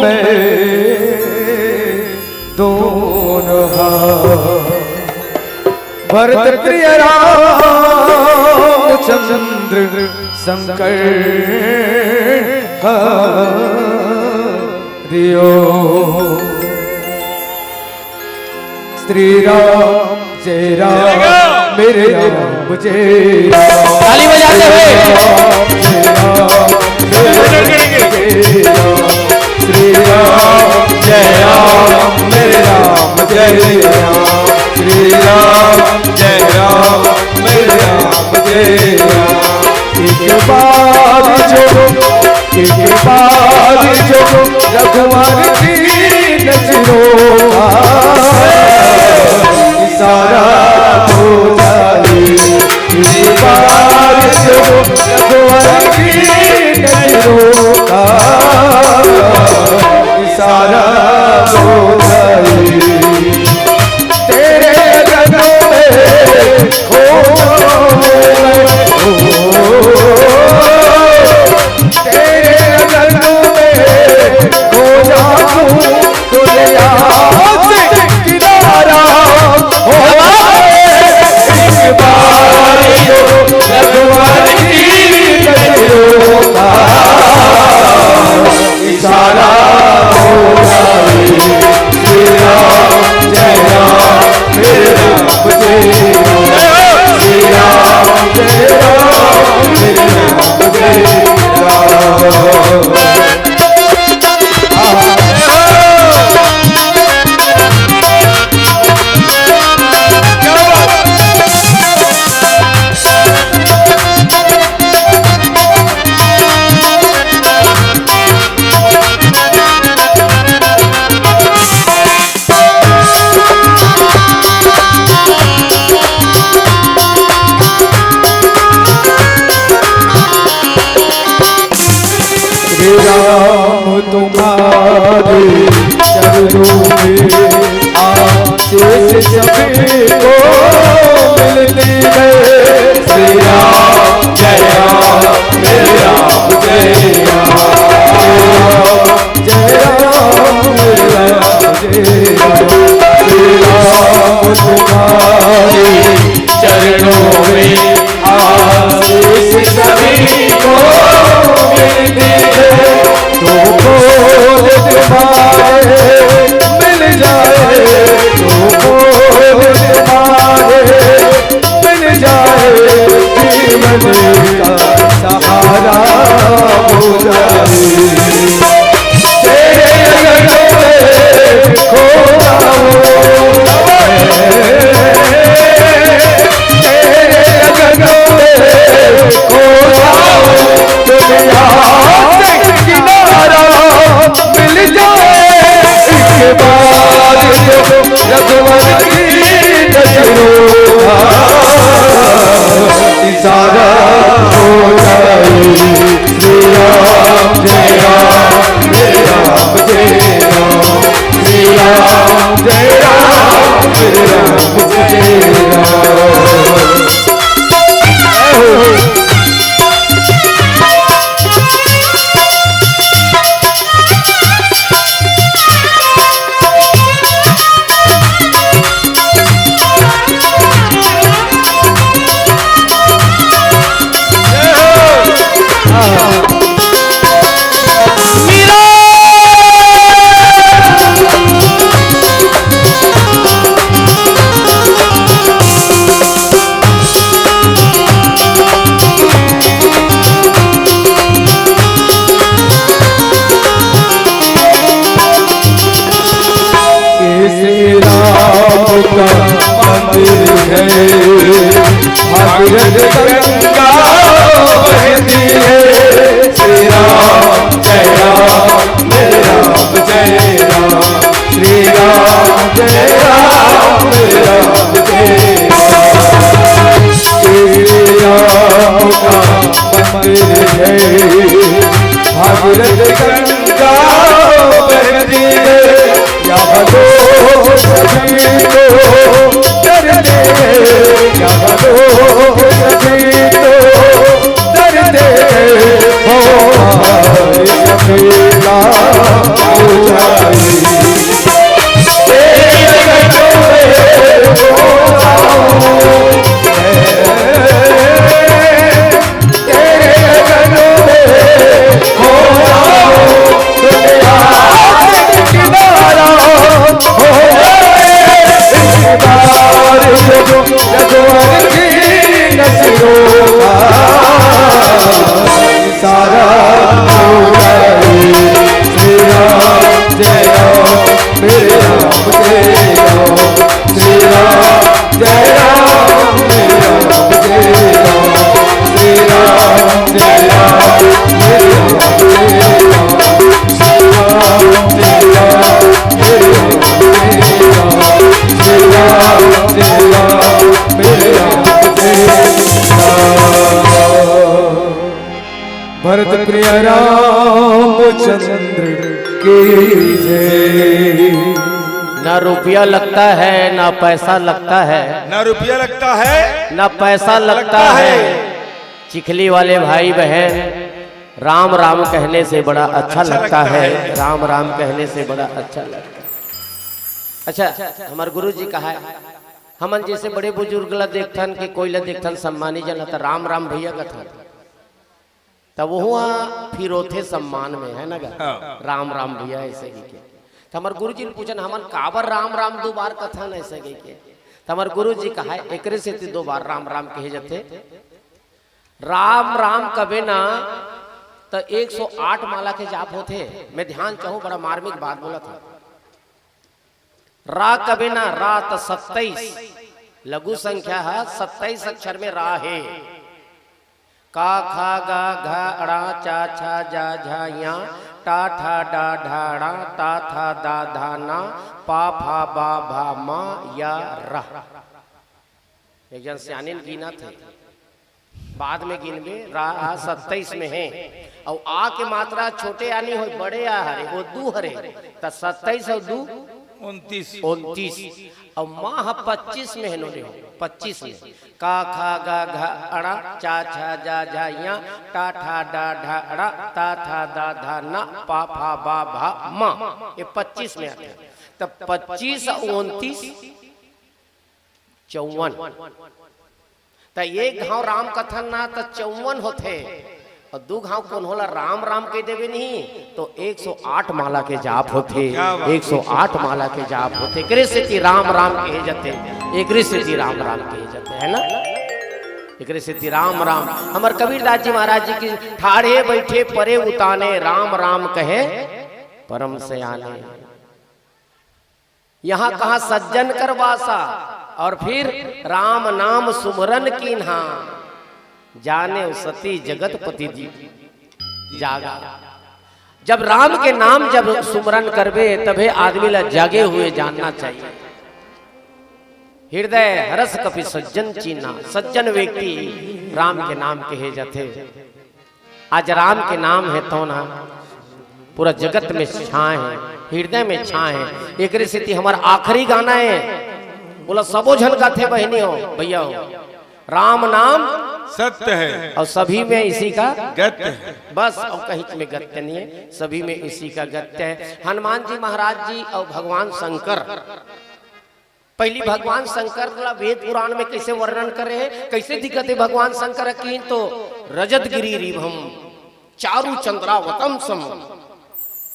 मैं दोनों हाथ। भरत प्रिय रामचंद्र शंकर हरिओ। श्री राम जय राम मेरे राम जय राम। ताली बजाते हुए। श्री राम जय राम मेरे राम जय राम। श्री राम जय राम मेरे राम जय राम। श्री राम जय राम मेरे राम जय राम। एक बार जो, एक बार जो रघुवर की नजरों का इशारा हो जाए, एक बार जो रघुवर की नजरों का इशारा हो जाए, तेरे रंगों में खो जाऊं मैं। ओ, तेरे रंगों में खो जाऊं, दुनिया से किनारा हो जाए। एक बार जो रघुवर की नजरों का इशारा हो जाए। श्री राम जय राम मेरे राम जय राम। श्री राम जय राम मेरे राम जय राम। श्री राम तुम्हारे चरणों में आशीष सभी को मिलती है। श्री राम जय राम, श्री राम जय राम, श्री राम जय राम, श्री राम जय राम। श्री राम तुम्हारे चरणों में आशीष सभी को मिलती है। दो बोल तुम्हारे मिल जाए, दो बोल तुम्हारे मिल जाए, जीवन का सहारा हो जाए। तेरे रंगों में खो जाऊं मैं, तेरे रंगों में खो जाऊं, दुनिया से किनारा मिल जाए एक बार जो रघुवर की नजर श्री राम जय राम, जय राम जय राम, श्री राम जय राम, जय राम जय राम। जय हो। श्री राम का मंदिर है, भागीरथ गंगा बहती है। श्री राम जय राम, जय राम जय राम, श्री राम जय राम, जय राम जय राम। श्री राम का मंदिर है, भागीरथ गंगा बहती है। यहाँ लोग सभी को डरते हैं, यहाँ लोग सभी को डरते हैं। हो हमारी अकेला हो जाए। तेरे गजब में हो जाऊं। तेरे गगन में हो जाऊं, तेरे आशिक दीवाना हो जाए। इस बार जो रघुवर की नजरों का इशारा हो जाए। श्री राम जय राम, श्री राम जय राम, श्री राम जय राम, श्री राम जय राम, श्री राम जय राम, श्री राम जय राम, श्री राम जय राम, श्री राम जय राम, श्री राम जय राम, श्री राम जय राम। भरत प्रिय रामचंद्र की जय। ना रुपया लगता है, ना पैसा लगता है, ना रुपया लगता है, ना पैसा लगता लगता है। है। चिखली वाले भाई बहन, राम राम कहने से बड़ा अच्छा अच्छा लगता लगता है, है। राम राम कहने से बड़ा अच्छा लगता है। अच्छा, हमारे गुरु जी कहा है, हमन जैसे बड़े बुजुर्ग ला देखथन कि कोई ला देखथन सम्मानी जन ला, त राम राम भैया कथन। त वो फिर होथे सम्मान में, है ना गा? हाँ। राम राम भैया ऐसे कहिके। त हमर गुरुजी ने पूछन, हमन काबर राम राम दो बार कथन ऐसे कहिके? त हमर गुरुजी कहा है, एकरे सेती दो बार राम राम कहे जाथे। राम राम कबे ना त एक सौ आठ माला के जाप होथे। मैं ध्यान चाहूं, बड़ा मार्मिक बात बोला था। रा कबे ना, रा त सत्ताईस, लघु संख्या ह, सत्ताईस अक्षर में रा हे। का, खा, गा, घा, अड़ा, चा, छा, जा, झा, या, टा, ठा, डा, ढा, ड़ा, ता, था, दा, धा, ना, पा, फा, बा, भा, मा, या, रा। एक जन सियानिन गिनत हे, बाद में गिनबे, रा आ सत्ताईस में हे, अउ आ के मात्रा छोटे आ नहीं होय, बड़े आ हरे, वो दू हरे, त सत्ताईस अउ दू उनतीस। उनतीस। अउ मा ह पच्चीस में हे, नोले हो, पच्चीस में। का, खा, गा, घा, अड़ा, चा, छा, जा, झा, या, टा, ठा, डा, ढा, अड़ा, ता, था, दा, धा, ना, पा, फा, बा, भा, मा। ये पच्चीस में आथे। त पच्चीस अउ उनतीस, चौवन। त एक घांव राम कथन ना त चौवन होथे, अउ दू घांव कोनो ला राम राम कह देबे नहीं तो एक सौ आठ माला के जाप होथे। क्या बात। एक सौ आठ माला के जाप होथे। एकरे सेती राम राम कहे जाथे, एकरे सेती राम राम कहे जाथे, है ना? एकरे सेती राम राम। हमर कबीरदास जी महाराज जी की, ठाढ़े बैठे परे उताने, राम राम कहे परम सयाने। यहाँ कहा सज्जन कर वासा, और फिर राम नाम सुमरन कीन्हा, जानेउ सती जगतपति जी जागा। जब राम के नाम जब सुमरन करबे, तभे आदमी ला जागे हुए जानना चाहिए। हृदय हरस कपि सज्जन चीन्हा, सज्जन व्यक्ति राम के नाम कहे जाथे। आज राम के नाम हे तौन ह पूरा जगत में छाए हे, हृदय में छाए हे। एकरे सेती हमर आखिरी गाना हे, ओला सबो झन गाथे बहिनी हो, भैया हो, राम नाम सत्य है। और सभी में इसी का गत्य है। बस, और कहीं में गत्य नहीं है, सभी में इसी का गत्य है। हनुमान जी महाराज जी और भगवान शंकर, पहली भगवान शंकर ला वेद पुराण में कैसे वर्णन करे हे, कैसे दिखत हे भगवान शंकर की, तो रजत गिरी रिभम चारु चंद्रावतम सम,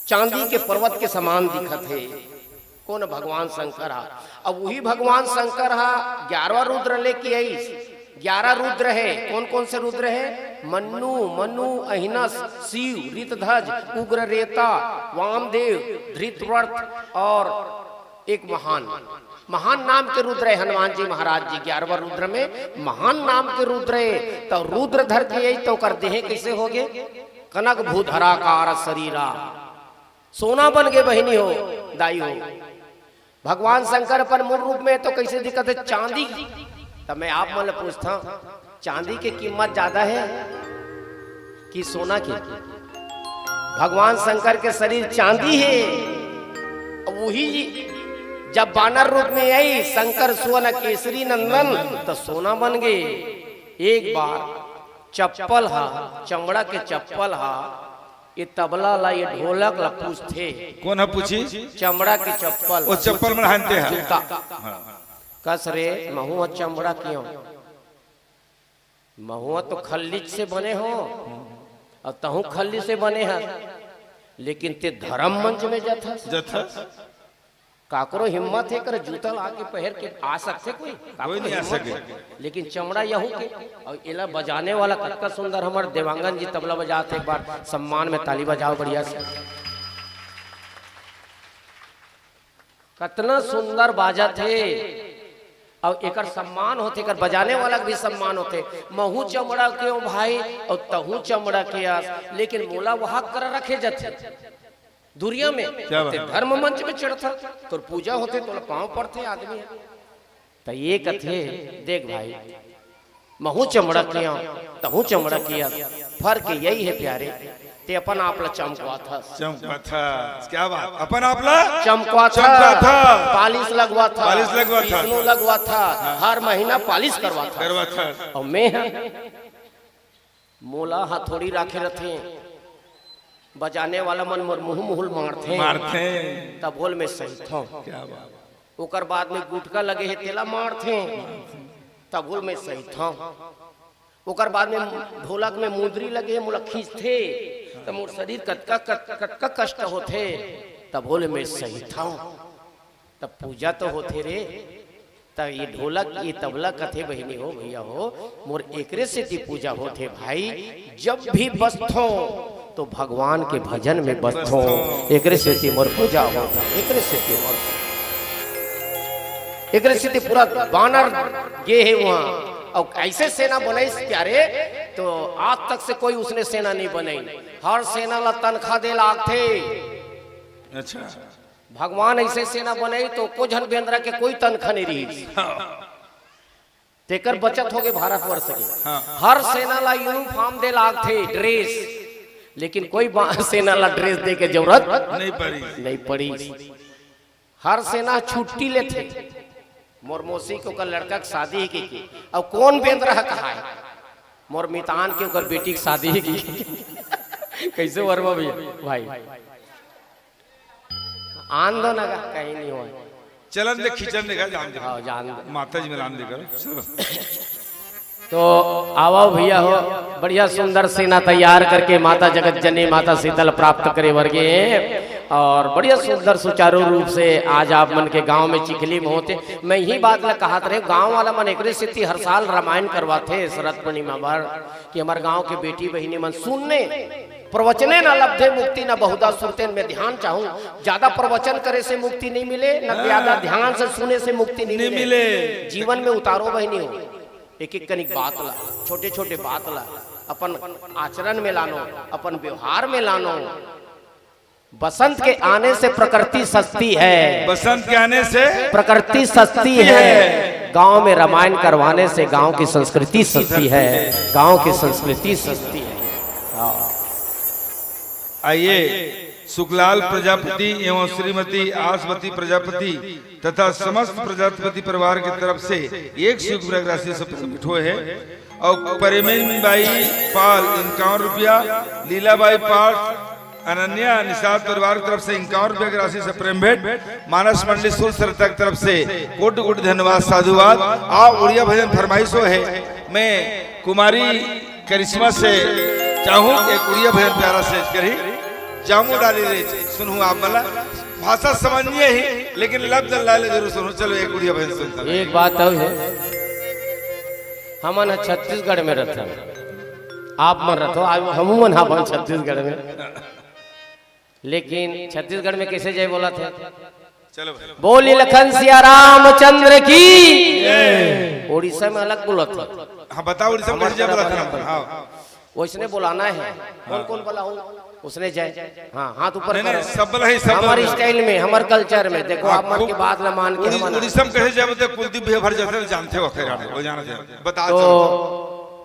चांदी के पर्वत के समान दिखत हे। कौन? भगवान शंकर हा। अब वही भगवान शंकर हा ग्यारहवाँ रुद्र लेके आइस। ग्यारह रुद्र हे। कौन कौन से रुद्र हे? मन्नु, मनु, अहिनस, शिव, ऋतध्वज, उग्र रेता, वामदेव, धृतव्रत और एक महान, महान नाम के रुद्र हे हनुमान जी महाराज जी। ग्यारहवाँ रुद्र में महान नाम के रुद्र हे। तो रुद्र धर के आई तो ओकर देह कैसे हो गे? कनक भूधराकार शरीरा, सोना बन गे बहिनी हो, दाई हो। भगवान शंकर अपन मूल रूप में तो कैसे दिखत हे? चांदी। तब मैं आप मन ले पूछता हूँ, चांदी के कीमत ज्यादा हे कि सोना के? भगवान शंकर के शरीर चांदी हे। वही जब बानर रूप में आई शंकर सुवन केसरी नंदन, तो सोना बन गे। एक बार चप्पल हा, चमड़ा के चप्पल हा, ये तबला ला, ये ढोलक ला पूछथे। कौन ह पूछी? चमड़ा के चप्पल। वो चप्पल मन हानते हैं। जूता। हाँ। कस रे, महू ह चमड़ा के हों। महू ह तो खल्लीच से बने हों, और तहूँ खल्ली से बने ह, लेकिन ते धर्म मंच में जथस। जथस। काकरो हिम्मत हे, कर जूता ला के पहर के आ सकथे कोई? काकरो कोई नहीं आ हिम्मत सके। हे, लेकिन चमड़ा यहू के। और एला बजाने वाला कतका सुंदर, हमर देवांगन जी तबला बजात हे, एक बार सम्मान में ताली बजाओ बढ़िया से। कतना सुंदर बाजत हे, और एकर सम्मान होथे, एकर बजाने वाला के भी सम्मान होथे। महू चमड़ा के हों भाई, और तहू चमड़ा के अस, लेकिन मोला वहां कर रखे जथे। दुरिया में, क्या बात? ते धर्म मंच में चढ़था, तोर पूजा होथे, तोला पाँव पड़थे आदमी ह। त ये कथे, देख भाई, महू चमड़ा के हों, तहू चमड़ा के अस, फर्क यही हे प्यारे, ते अपन आप ला चमकवाथस। चमकवाथस, क्या बात, अपन आप ला चमकवाथस, चमकवाथस। पालिश लगवाथस, पालिश लगवाथस। विष्णु लगवाथस, हाँ। हर महीना पालिश करवाथस। करवाथस। और मैं ह मोला हथौड़ी राखे रथे, बजाने वाला मन मोर मुंह मुहुल मारथे। मारथे। तब होल में सहिथों। क्या बात। ओकर बाद में गुटका लगे हे, तेला मारथे, तब होल में सहिथों। ओकर बाद में ढोलक में मुंदरी लगे हे, मोला खींचथे, तब मोर शरीर कतका, कत-, कतका कष्ट होथे, तब होल में सहिथों। तब पूजा तो होथे रे। त ये ढोलक, ये तबला कथे बहिनी हो, भैया हो, मोर एकरे सेती पूजा होथे भाई। जब भी बसथों तो भगवान के भजन में बसथों, एकरे सेती मोर पूजा होथे, एकरे सेती मोर, एकरे सेती पूरा बानर गे हे वहां। और ऐसे सेना बनाइस प्यारे, तो आज तक से कोई उसने सेना नहीं बनाई। हर सेना ला तनखा दे लागथे। अच्छा। भगवान ऐसे सेना बनाई तो को झन बेंदरा के कोई तनखा नहीं रही। हाँ। तेकर बचत होगे भारतवर्ष के। हाँ। हर सेना ला यूनिफॉर्म दे लागथे, ड्रेस, लेकिन कोई बा-, सेना ला ड्रेस दे के जरूरत नहीं पड़ी। नहीं पड़ी। हर सेना छुट्टी लेथे। मोर मौसी के ओकर लड़का के शादी हे के, के। अब कौन बेंदरा कहा है? मोर मितान के ओकर बेटी के शादी हे के। कैसे वर्मा भैया भाई? आन दो ना गा, कहीं नहीं होय। चलन दे, खींचन दे गा, जान दे। हाँ, जान दे। माता जी मिलान दे करो। तो आवो भैया हो, बढ़िया सुंदर सेना तैयार करके माता जगत जननी, माता शीतल प्राप्त करे वर्गे हैं। और बढ़िया सुंदर सुचारू रूप से आज आप मन के गांव में चिखली में होते। मैं यही बात ला कहत रहे, गांव वाला मन एकरे सेती हर साल रामायण करवाथे शरद पूर्णिमा बर, कि हमार गांव के बेटी बहिनी मन सुनने प्रवचने न लब्धे मुक्ति न बहुधा सुरतेन। मैं ध्यान चाहूं, ज्यादा प्रवचन करे से मुक्ति नहीं मिले, न ज्यादा ध्यान से सुने से मुक्ति नहीं नहीं मिले। मिले। जीवन में उतारो बहिनी हो, एक एक कनिक बात ला, छोटे छोटे बात ला अपन आचरण में लानो, अपन व्यवहार में लानो। बसंत के आने से प्रकृति सजती है। बसंत के आने से प्रकृति सजती है। गांव में रामायण करवाने से गांव की संस्कृति सजती है। गांव की संस्कृति सजती है। आइए, सुखलाल प्रजापति एवं श्रीमती आसवती प्रजापति तथा समस्त प्रजापति परिवार की तरफ से एक सौ रुपया की राशि से प्रेम भेंट हुए है और प्रेमिन बाई पाल इक्यावन रुपया, लीला बाई पाल, अनन्या निषाद परिवार की तरफ से इक्यावन रुपया की राशि से प्रेम भेंट, मानस मंडली सुर सरिता की तरफ से कोटि कोटि धन्यवाद, साधुवाद। आ उड़िया भजन फरमाइश हो है, मैं कुमारी करिश्मा से चाहूँ एक उड़िया भजन प्यारा से करी, जामू डाली रे, सुनहू आप मला। भाषा समझ नहीं ही, लेकिन लफ्ज लाले जरूर सुनहू। चलो एक उड़िया भजन सुनता हूँ। एक बात और है, हमन ह छत्तीसगढ़ में रहथन, आप मन रथो, आज हमू मन अपन छत्तीसगढ़ में, लेकिन छत्तीसगढ़ में कैसे जय बोलथे? चलो भाई। बोली लखन सिया रामचंद्र की। उड़ीसा में अलग बोलथे। हाँ, बताओ उड़ीसा में हमारे कैसे जय तरफ बोलथे? अलग बोलथे। हाँ। वैसने बोलाना है। कौन कौन बोला हो? उसने जय। हाँ, हाथ ऊपर नहीं, करो। नहीं, सब बोला ही, सब हमारे बोला। स्टाइल में, हमारे कल्चर में। देखो, हाँ, आप मन खूब। की बात ला मान के उड़ी-, हम उड़ीसा में कैसे जय बोलथे? कुलदीप भैया भर जाथे, जानथे हो, खैर, वो जाना चाहिए। बता तो चलो।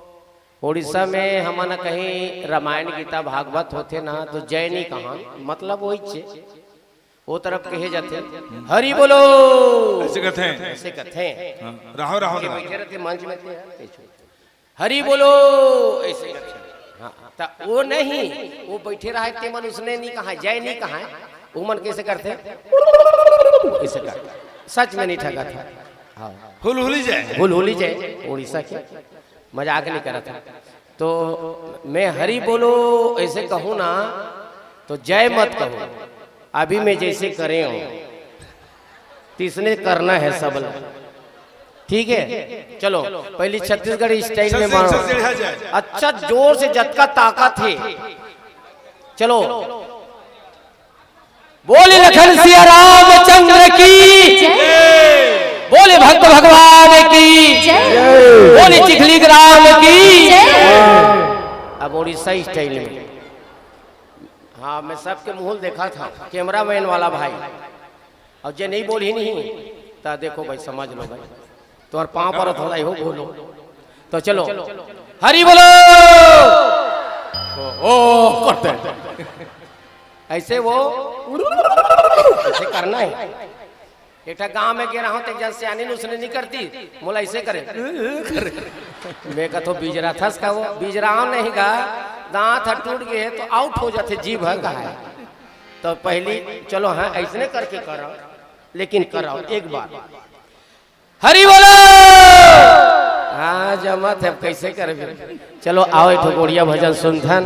उड़ीसा में हमन कहीं रामायण, गीता, भागवत होथे ना, तो जय नहीं कहा, मतलब वही चे। वो तरफ कहे जाथे, "हरि बोलो।" ऐसे कहते हैं। ऐसे कहते हैं। हाँ, रहो, रहो, ये रहो। बैठे रहते मंच में थे, ऐसे। "हरि बोलो," ऐसे कहते हैं। हाँ, त वो नहीं, वो बैठे रहा, ते मन उसने नहीं कहा, जय नहीं कहा, वो मन कैसे करते? ऐसे करते। सच में नहीं ठगा था। हाँ। हुलहुली जय। हुलहुली जय, उड़ीसा के। मजाक नहीं करत हंव। तो मैं हरि बोलो ऐसे कहूँ ना, तो जय मत कहूँ। अभी मैं जैसे करे हूँ, तिसने करना है सब लोग। ठीक है, चलो, पहली छत्तीसगढ़ स्टाइल में मारो। अच्छा, जोर से, जतका ताकत है। चलो, बोले लखन सिया रामचंद्र की, बोले भक्त भगवान की, बोले चिखली ग्राम की। अब उड़ीसा स्टाइल में। हाँ, मैं सबके मुंह देखा था, कैमरामैन वाला भाई, और जे नहीं बोली नहीं, ता देखो भाई, समझ लो भाई, तुम्हारे पाँव पर थोड़ा ही हो, बोलो। तो चलो, हरि बोलो। ओ, ओ, करते हैं। ऐसे वो, ऐसे करना है। एक ठा गांव में गे रहा हूं, तो एक जन सियानी ने उसने नहीं करती, मोला ऐसे करे। मैं कथो, "बिजरा थस का वो?" बिजराव नहीं गा, दांत ह टूट गए तो आउट हो जाते, जीभ ह कहा है। तो पहली चलो, हाँ, ऐसने करके करो, लेकिन करो एक बार। हरि बोलो। हाँ, जमत है, अब कैसे करबे? चलो, आओ, एक ठो गोड़िया भजन सुनथन।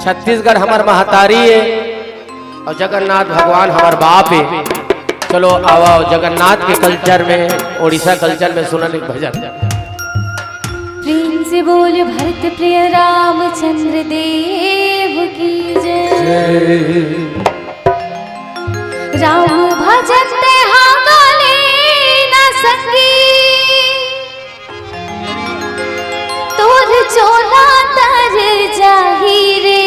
छत्तीसगढ़ हमर महतारी है और जगन्नाथ भगवान हमर बाप है। चलो, आओ, आओ, जगन्नाथ के कल्चर में, उड़ीसा कल्चर में सुनन एक भजन। प्रेम से बोल भरत प्रिय रामचंद्र देव की जय। राम भजन ते हा गाले ना सकी, तोर चोला तर जाही रे।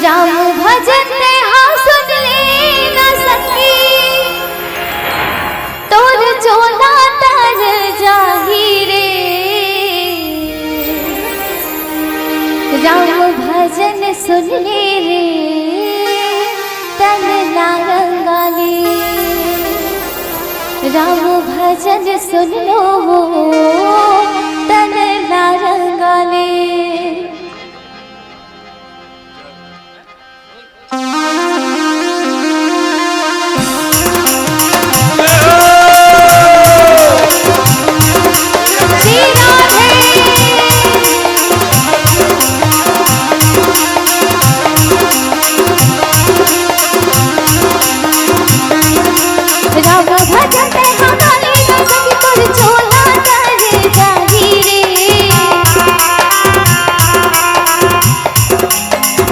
राम भजन ते हा सुन ले ना सकी, तोर चोला तर जाही रे। राम भजन सुन ले रे, तन ना रंगाले। राम भजन सुन लो, तन ना रंगाले। राम भजन ते हमारे ना सकी, तोर चोला तर जाही रे।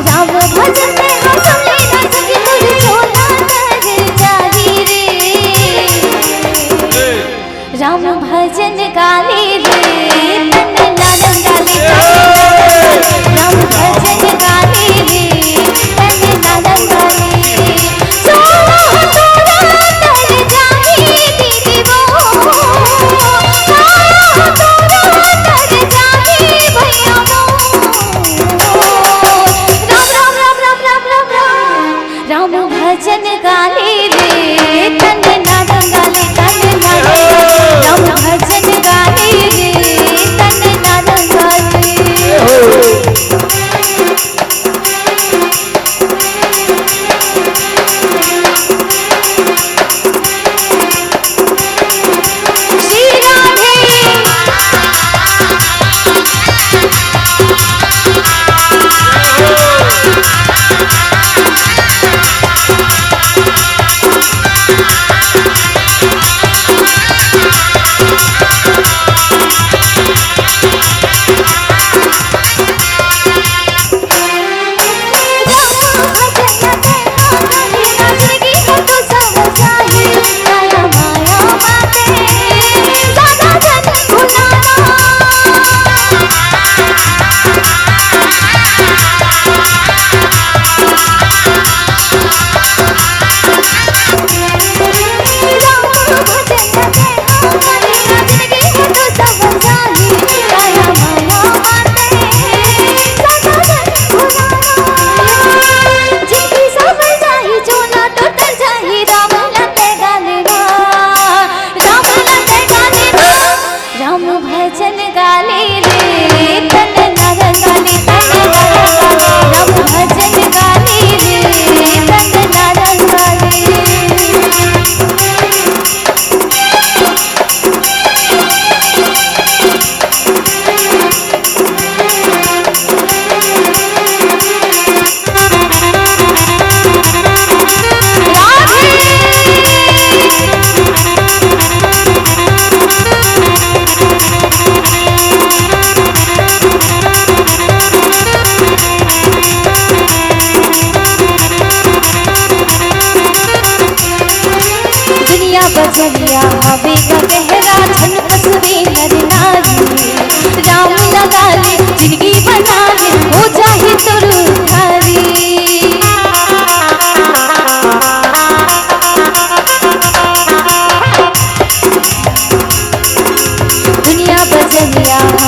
राम भजन ते हमारे ना सकी, तोर चोला तर जाही रे। राम भजन गाले रे, तन ना रंगाले। राम भजन गाले रे, तन ना रंगाले। सोना तोरा तर जाही दीदी वो, सोना तोरा तर जाही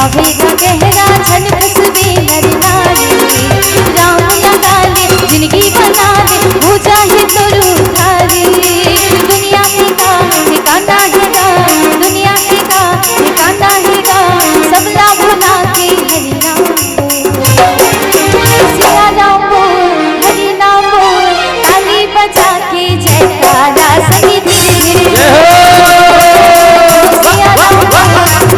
अभी का गहरा छन खुशबे नर नारी, राम लगा ले, जिंदगी बना ले, हो जाए तो रूठारी। दुनिया में का ठिकाना है गा, दुनिया में का ठिकाना है गा, सबला भुला के हरि नाम बोल। सिया राम बोल, हरि नाम बोल, ताली बजा के जयकारा सभी धीरे धीरे बोल। सिया राम बोल,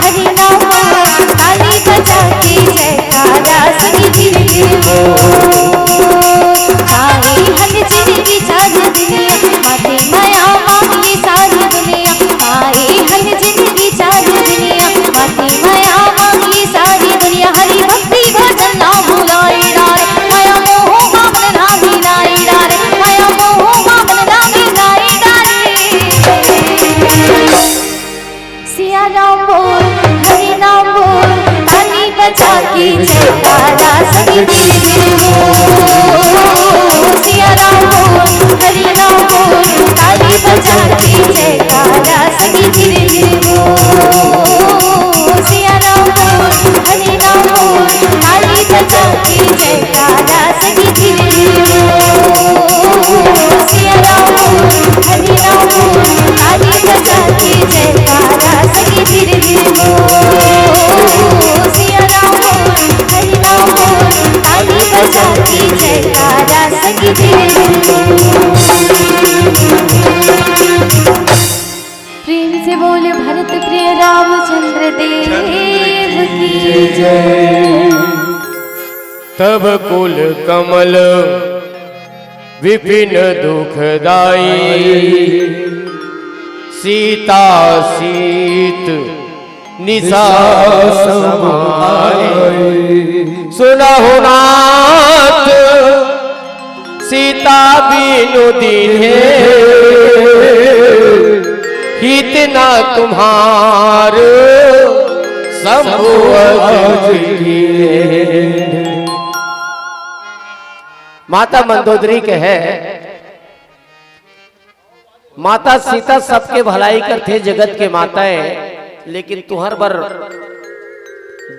हरि नाम बोल, ताली बजा के जयकारा सभी धीरे धीरे बोल। आए हन जिनकी चार दुनिया, माथे मया मांगी सारी दुनिया। आए हन जिनकी चार दुनिया, माथे मया मांगी सारी दुनिया। हरि भक्ति भजन ना भुलाई डारे, मया मोह मामन ना मिलाई डारे, मया मोह मामन ना मिलाई डारे। सिया राम बोल, हरि नाम बोल, ताली बजा के जयकारा सभी धीरे धीरे बोल। सिया राम बोल, हरि नाम बोल, ताली बजा के जयकारा सभी धीरे धीरे बोल। सिया राम बोल, हरि नाम बोल, ताली बजा के जयकारा सभी धीरे धीरे बोल। सिया राम बोल, हरि नाम बोल, ताली बजा के जयकारा सभी धीरे धीरे बोल। सिया राम बोल, हरि नाम बोल, ताली बजा के जयकारा सभी धीरे धीरे बोल। प्रेम से बोले भरत प्रिय रामचंद्र देव की जय। तब कुल कमल विपिन दुखदाई, सीता सीत निशा समाई। सुनहु नाथ सीता बिनु दीन्हे, हित न तुम्हार शंभु अज कीन्हे। माता मंदोदरी कहे, माता सीता सबके भलाई करथे, जगत के माता हे, लेकिन तुंहर बर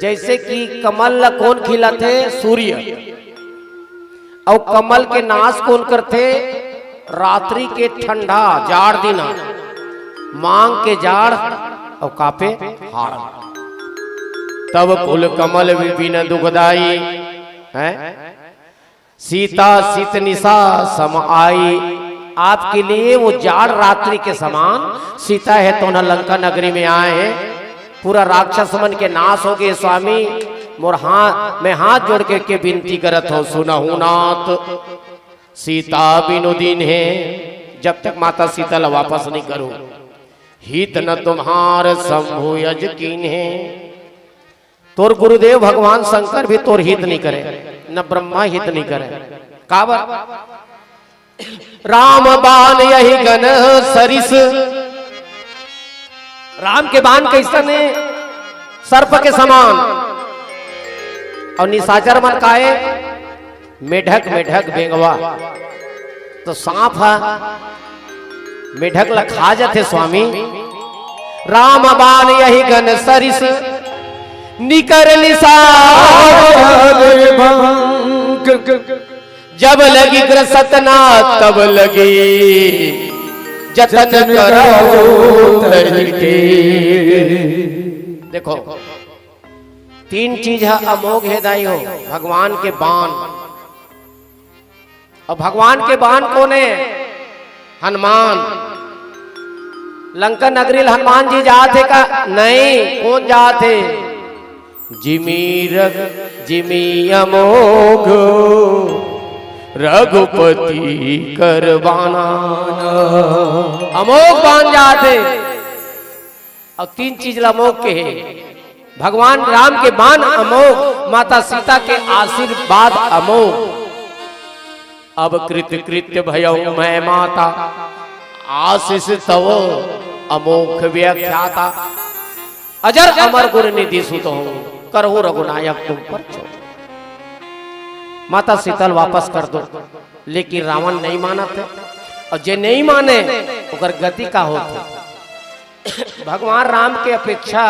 जैसे कि कमल ला कोन खिलाथे? सूर्य। अउ कमल के नाश कोन करथे? रात्रि के ठंडा जाड़ दिन मांग के जाड़ अउ कापे हाड़। तब कुल कमल विपिन दुखदाई, हैं? सीता सीत निशा सम आई। आपके लिए वो जाड़ रात्रि के समान सीता हे, तो ना लंका नगरी में आए हैं। पूरा राक्षस मन के नाश हो गए स्वामी। मोर हाथ, मैं हाथ जोड़ के, के विनती करत हूँ, सुनहु नाथ सीता बिनु दीन्हे, जब तक माता सीता ला वापस नहीं करो, हित न तुम्हार शंभु अज कीन्हे। तोर गुरुदेव भगवान शंकर भी तोर हित नहीं करे, न ब्रह्मा हित नहीं करे। काबर? राम बाण यहि गन सरिस। राम के बाण कैसन हे? सर्प के समान। अउ निशाचर मन का हे? मेढक, मेढक, बेंगवा। तो सांप ह मेढक ला खा जाथे स्वामी। राम बाण यहि गन सरिस, निकर निशाचर भंग। जब लगी ग्रसतना तब लगी जतन करहु तरिके। देखो, तीन चीज ह अमोघ हे दाई हो, भगवान के बाण। अउ भगवान के बाण कोन हे? हनुमान। लंका नगरी ल हनुमान जी जात हे का? नहीं। कोन जात हे? जिमि रग-, जिमि अमोघ रघुपति कर बाना। अमोघ बाण जात हे। अउ तीन चीज ला अमोघ कहे। भगवान राम के बाण अमोघ, माता सीता के आशीर्वाद अमोघ। अब कृत कृत्य भयउ मैं माता, आशीष तव अमोघ व्याख्याता। अजर अमर गुण निधि सुत हूँ, करहु रघुनायक तुम पर चोट। माता सीता ल वापस कर दो, लेकिन रावण नहीं मानत हे। अउ जे नहीं माने, ओकर गति का होत हे? भगवान राम के अपेक्षा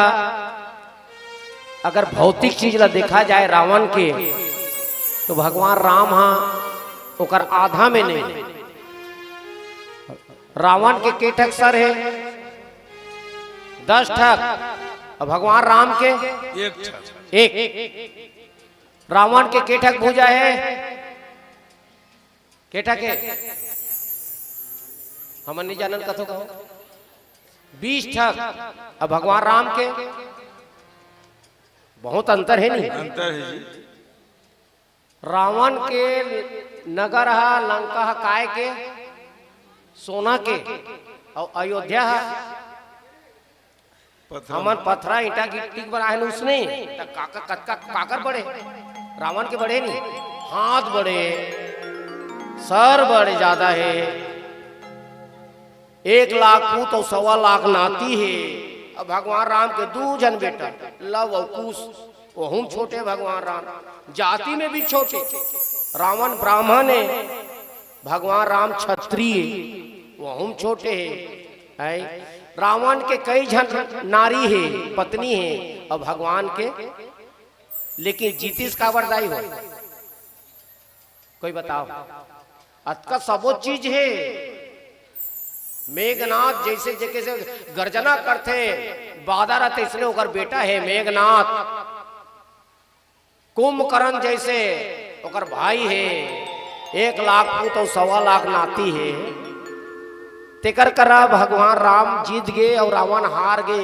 अगर भौतिक चीज ला देखा जाए रावण के, तो भगवान राम हा ओकर आधा में नहीं। रावण के के ठक सर हे? दस ठक। अउ भगवान राम के? एक ठक। एक। रावण के के ठक भुजा हे? के ठक हे? हमन नहीं जानन, कथो कहो। बीस ठक। अउ भगवान राम के? बहुत अंतर हे नहीं? अंतर हे जी। रावण के नगर ह, लंका ह काय के? सोना के। अउ अयोध्या ह, पथरा। हमन पथरा ईंटा गिट्टी के बनाए हन, उसने। त काकर, कतका, काकर बड़े? रावण के बड़े नहीं, हाथ बड़े, सर बड़े ज्यादा हे। एक लाख पूत अउ सवा लाख नाती हे। अब भगवान राम के दू झन बेटा, लव अउ कुश, ओहू म छोटे भगवान राम, जाति में भी छोटे। रावण ब्राह्मण हे, भगवान राम क्षत्रिय, ओहू म छोटे हे। हैं? रावण के कई झन नारी हे, पत्नी हे, अउ भगवान के, लेकिन जीतिस काबर दाई हो? कोई बताओ, अतका सबो चीज हे। मेघनाथ जैसे, जे कैसे गर्जना करथे, बादर ह, तैसने ओकर बेटा हे मेघनाथ। कुंभकर्ण जैसे ओकर भाई हे, एक लाख पूत अउ सवा लाख नाती हे। तेकर करा भगवान राम जीत गे अउ रावण हार गे।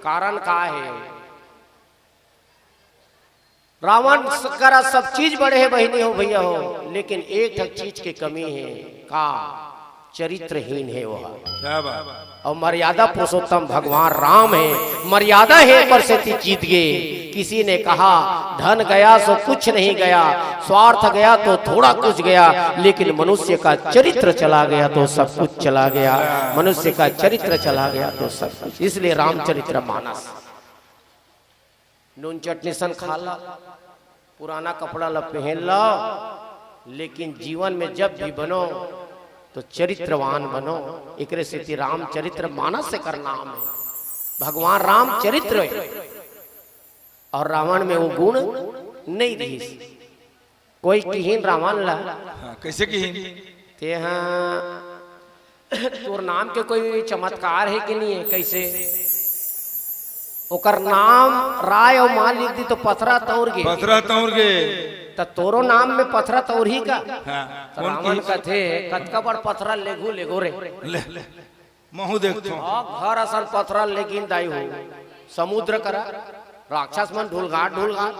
कारण का हे? रावण करा सब चीज बड़े हे बहिनी हो, भैया हो, लेकिन एक ठक चीज के कमी हे। का? चरित्रहीन हे वो। क्या बात। अउ मर्यादा पुरुषोत्तम भगवान राम हे, मर्यादा हे पर सेती जीत गे। किसी ने कहा, धन गया सो कुछ नहीं गया, स्वार्थ गया तो थोड़ा कुछ गया, लेकिन मनुष्य का चरित्र चला गया तो सब कुछ चला गया। मनुष्य का चरित्र चला गया तो सब कुछ। इसलिए रामचरित्र मानस। नून चटनी सन खा ला, पुराना कपड़ा ला पहन ला, लेकिन जीवन में जब भी बनो तो चरित्रवान बनो। एकरे सेती रामचरित्र मानस एकर नाम हे, भगवान रामचरित्र हे। अउ रावण में वो गुण नहीं रहिस। कोई किहिन रावण ला। हाँ, कैसे किहिन? तेहा तोर नाम के कोई चमत्कार हे कि नहीं हे? कैसे? ओकर नाम राय अउ माँ लिख दी तो पथरा तौर गे। पथरा तौर गे। त तोरो नाम में पथरा तौर ही का? हाँ, त कौन रावण किहिस? कथे, "कतका बड़ पथरा लेगू लेगो रे।" ले, ले, महू देखथों। आ, घर असन पथरा लेगिन दाई हो। समुद्र करा, राक्षस मन ढुलगाट ढुलगाट।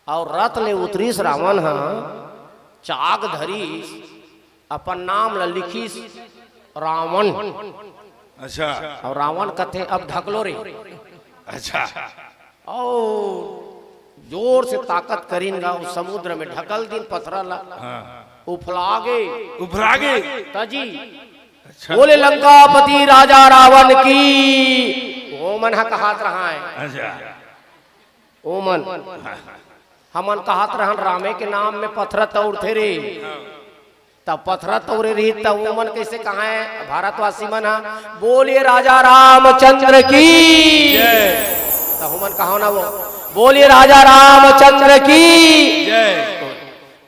अउ रथ ले उतरिस रावण ह, चाग धरिस, अपन नाम ल लिखिस रावण। अच्छा। अउ रावण कथे, "अब ढकलो रे।" अच्छा। अउ जोर से ताकत करिन गा, उस समुद्र में ढकल दिन पथरा ला। हाँ। उफला गे। उफला गे। तजी। अच्छा। बोले लंकापति राजा रावण की। वो मन ह कहात रहा है। अच्छा। ओमन, हमन कहत रहन रामे के नाम में पथरा तौरथे रे, तब पथरा तौरे रही, तब ओमन कैसे कहाए? भारतवासी मन ह, "बोलिए राजा रामचंद्र की।" जय। तब ओमन कहो ना वो, "बोलिए राजा रामचंद्र की।" जय।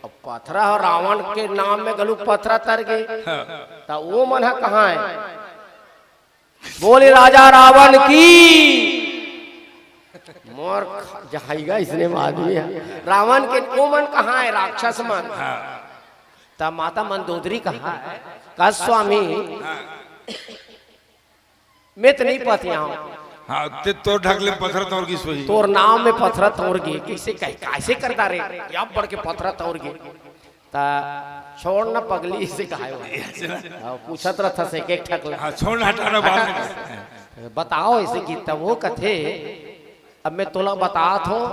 अब पथरा ह रावण के नाम में घलुक पथरा तर गे, हाँ। तब ओमन ह कहाए? बोले राजा रावण की। मोर ख-, जहाइगा इसने में आदमी है। रावण के ओमन कहाए? राक्षस मन। हाँ। तब माता मंदोदरी कहाए, "का स्वामी, हाँ। मैं तो नहीं पतियाऊं।" हाँ, ते तोर ढकले पथरा तौर गिस होही। तोर नाम में पथरा तौर गे, कैसे कह-, कैसे करता रे? या बढ़ के पथरा तौर गे। त छोड़ न पगली, इसे कहाए हो। अच्छा। हाँ, पूछत रहत हस एक एक ठक ले। हाँ, छोड़ न, हटा ना, बाद में। बताओ इसे कि तब वो कथे, "अब मैं तोला बतात हों,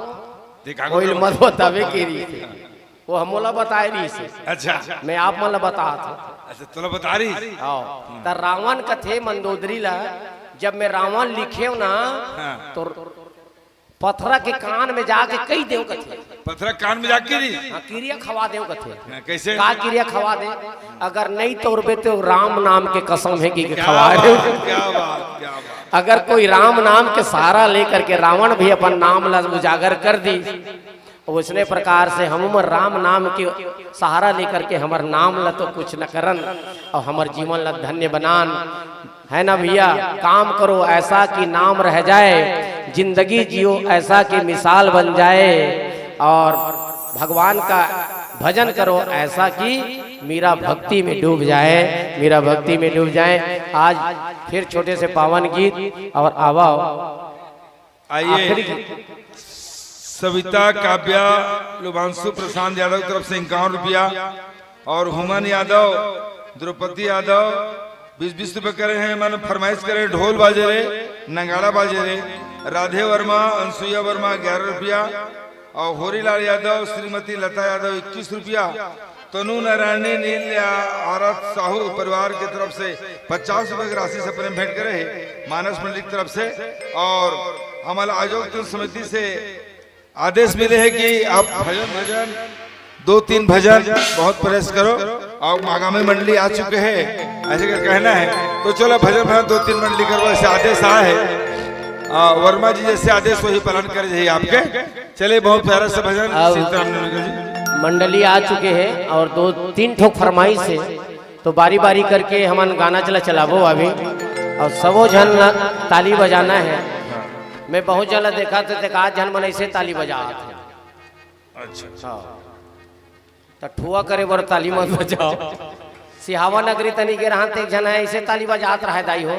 देखा कोई को मत बतावे के रही से।" वो हमोला बताए रही से। अच्छा। मैं आप मन ला बतात हों। अच्छा, तोला बता रही? आओ। त रावण कथे मंदोदरी ला, "जब मैं रावण लिखेव ना, हाँ। तो पथरा के कान में जाके कही देव," कथे। पथरा कान में जाके रही? हाँ, किरिया खवा देव, कथे। हाँ, कैसे? का किरिया खवा दे? "अगर नहीं तोरबे तो राम नाम के कसम है कि क्या खवा बात, देव।" क्या बात, क्या बात। अगर कोई राम नाम के सहारा लेकर के रावण भी अपन नाम ला उजागर कर दी, उसने प्रकार से हम उमर राम नाम के सहारा लेकर के हमर नाम ला तो कुछ न करन और हमर जीवन ला धन्य बनान, है ना भैया? काम करो ऐसा कि नाम रह जाए, जिंदगी जियो ऐसा कि मिसाल बन जाए, और भगवान का भजन करो ऐसा कि मीरा भक्ति में डूब जाए, मीरा भक्ति में डूब जाए। आज फिर छोटे से पावन गीत और आवा आइए। आखिरी गीत। सविता काव्या लुभांशु प्रशांत यादव की तरफ से इक्यावन रुपया और हुमन यादव, द्रौपदी यादव बीस बीस रुपये करे हैं, मन फरमाइश करे, ढोल बाजे रे, नगाड़ा बाजे रे। राधे वर्मा, अनसुईया वर्मा ग्यारह रुपया और होरीलाल यादव, श्रीमती लता यादव इक्कीस रुपया। तनु नारायणी नील या आरत साहू परिवार की तरफ से पचास रुपये की राशि से प्रेम भेंट करे हैं मानस मंडली की तरफ से। और हमारे आयोजक समिति से आदेश मिले हैं कि आप भजन भजन दो तीन भजन बहुत प्रयास करो। और आगामी मंडली आ चुके हैं ऐसे का कहना है, तो चलो भजन भजन दो तीन मंडली करो, ऐसे आदेश आए हैं। आ, वर्मा जी जैसे आदेश वही पालन करे जाइए आपके। चलिए बहुत प्यारा सा भजन अब सीताराम नगर जी। मंडली आ चुके हैं और दो तीन ठोक फरमाइश है, तो बारी बारी करके हमन गाना चला चलाबो अभी। और सबो झन ला ताली बजाना है। मैं बहुत झन ला देखा तो देखा झन मन ऐसे ताली बजात है। अच्छा। हाँ। तो ठुआ करे बर ताली मत बजाओ। सिहावा नगरी तनी के रहन ते एक झन है ऐसे ताली बजात रहे दाई हो।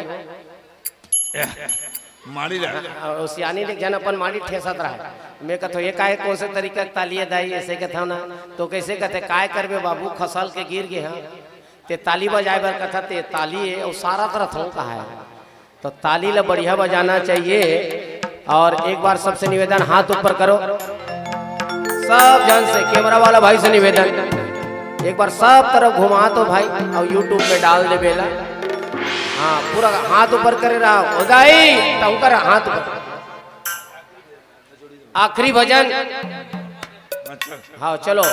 माड़ी रहे। और सियानी ने एक झन अपन माड़ी ठेसत रहे। मैं कथो ये काहे कौन से तरीका के ताली है दाई ऐसे कथो ना। तो कैसे कथे काय करबे बाबू खसल के गिर गे हाँ। ते ताली बजाए बर कथा ते ताली है और सारा तरह थों कहा है। तो ताली ला बढ़िया बजाना चाहिए। और एक बार सबसे निवेदन, हाथ ऊपर करो, सब जन से, कैमरा वाला भाई से निवेदन, एक बार सब तरफ घुमा तो भाई, और YouTube में डाल दे बेला। हाँ, पूरा हाथ ऊपर करे रहा, हो दाई, तो ऊपर हाथ ऊपर। आखिरी भजन। हाँ, चलो।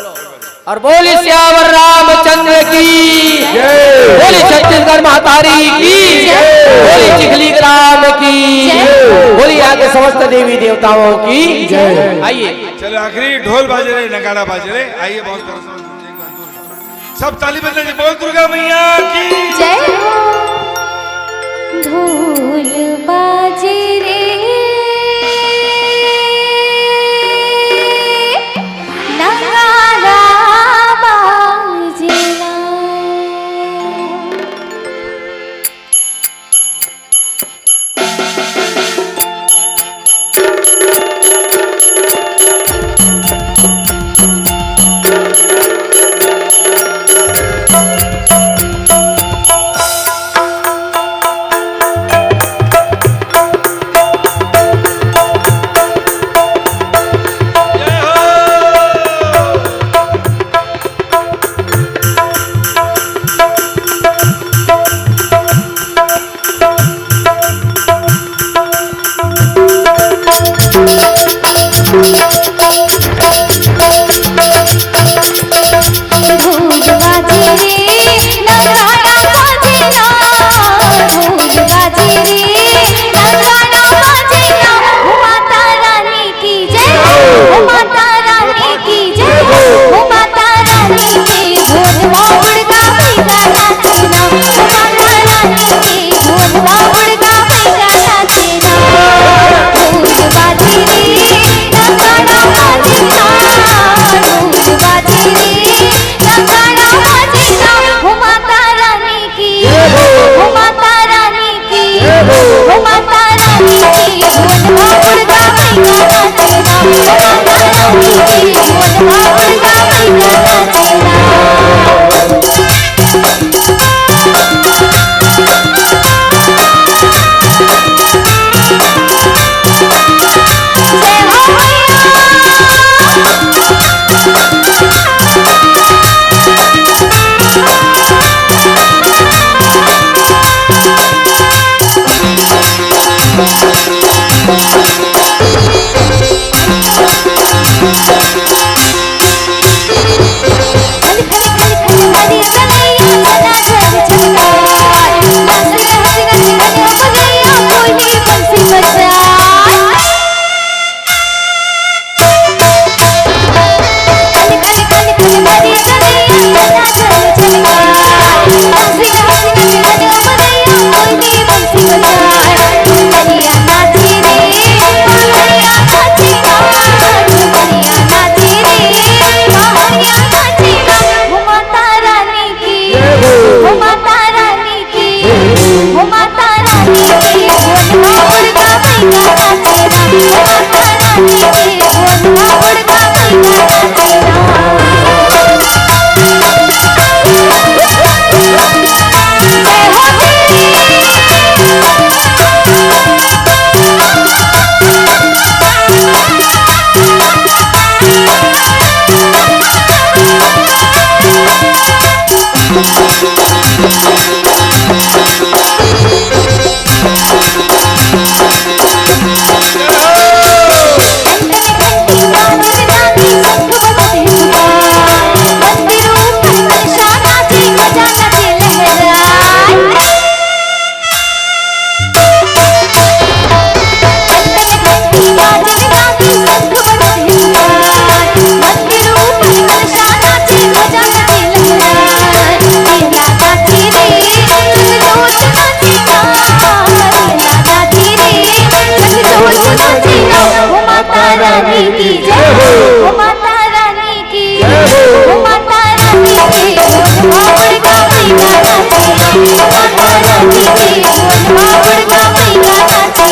और बोली सियावर रामचंद्र की, बोली छत्तीसगढ़ महतारी की, बोली चिखली ग्राम की, बोली यहाँ के समस्त देवी देवताओं की। आइए। चलो, आखिरी ढोल बाजे रे, नगाड़ा बाजे रे। आइए, बहुत प्यारा सा। सब ताली बजाइए, बोल दुर्गा मैया की। जय हो। ढोल बाजे रे, नगाड़ा बाजे ना। रानी की जय हो, माता रानी की जय हो, माता रानी की जय हो, दुर्गा मैया नाचे, माता रानी की जय हो, दुर्गा मैया नाचे।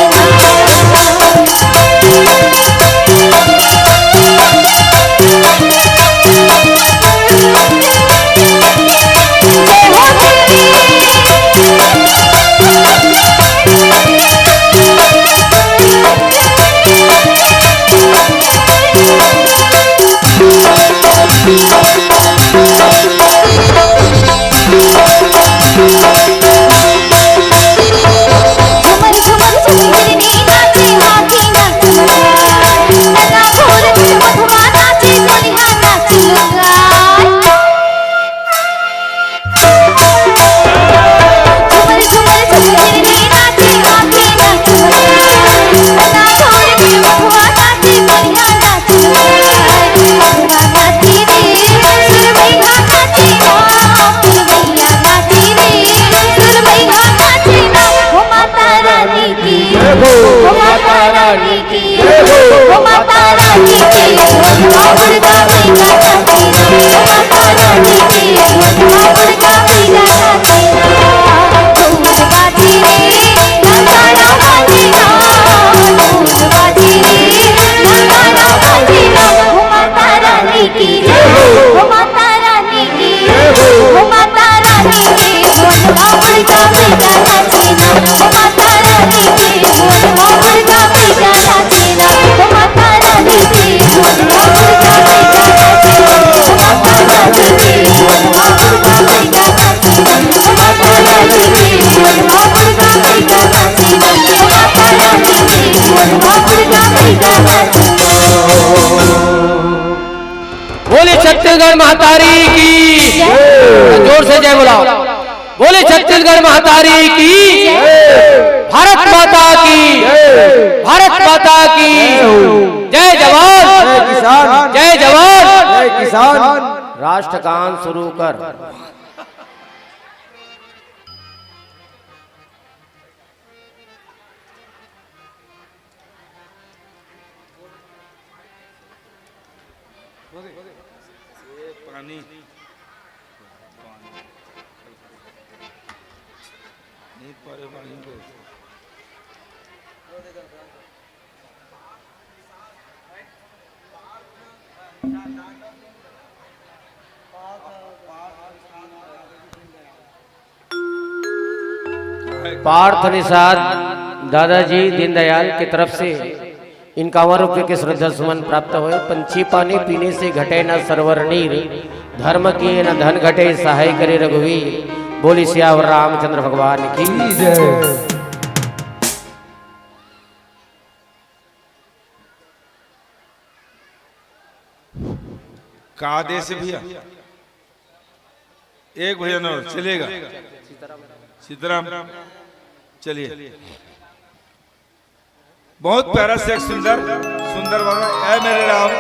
बोले छत्तीसगढ़ महतारी की। जोर से जय बुलाओ। बोले छत्तीसगढ़ महतारी की। भारत माता की। भारत माता की। जय जवान। जय किसान। जय जवान। जय किसान। राष्ट्रगान शुरू कर। ये पानी। नहीं परे पानी को। पार्थ निषाद दादाजी दीनदयाल की तरफ से इक्यावन रुपये के श्रद्धा सुमन प्राप्त होए। पंछी पानी पीने से घटे न सरवर नीर, धर्म किए न धन घटे, सहाय करे रघुवीर। बोली सियावर रामचंद्र भगवान की जय। का देश है भैया? एक भजन और चलेगा। सीताराम, चलिए। बहुत प्यारा से एक सुंदर, सुंदर बाबा, ऐ मेरे राम,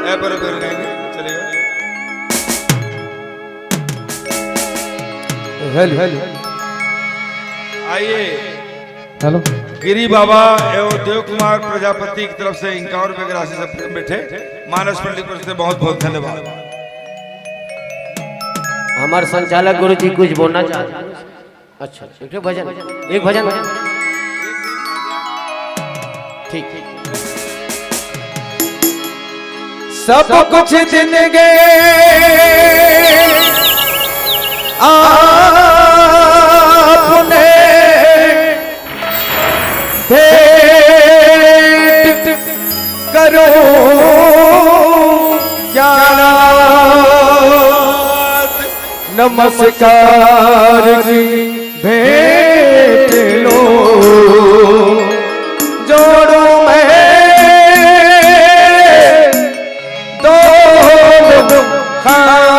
ऐ बड़े बड़े गाएंगे। चलेगा। हेलो। आइए। हेलो। गिरी बाबा एवं देव कुमार प्रजापति की तरफ से इक्यावन रुपए की राशि से प्रेम बैठे मानस पंडित को से बहुत बहुत धन्यवाद। हमारे संचालक गुरु जी कुछ बोलना चाहते हैं। अच्छा, एक ठो भजन, एक भजन। ठीक, ठीक। सब कुछ दिन गए आपने भेंट करो क्या नमस्कार की भेंट लो, जोड़ो मैं दोनों हाथ।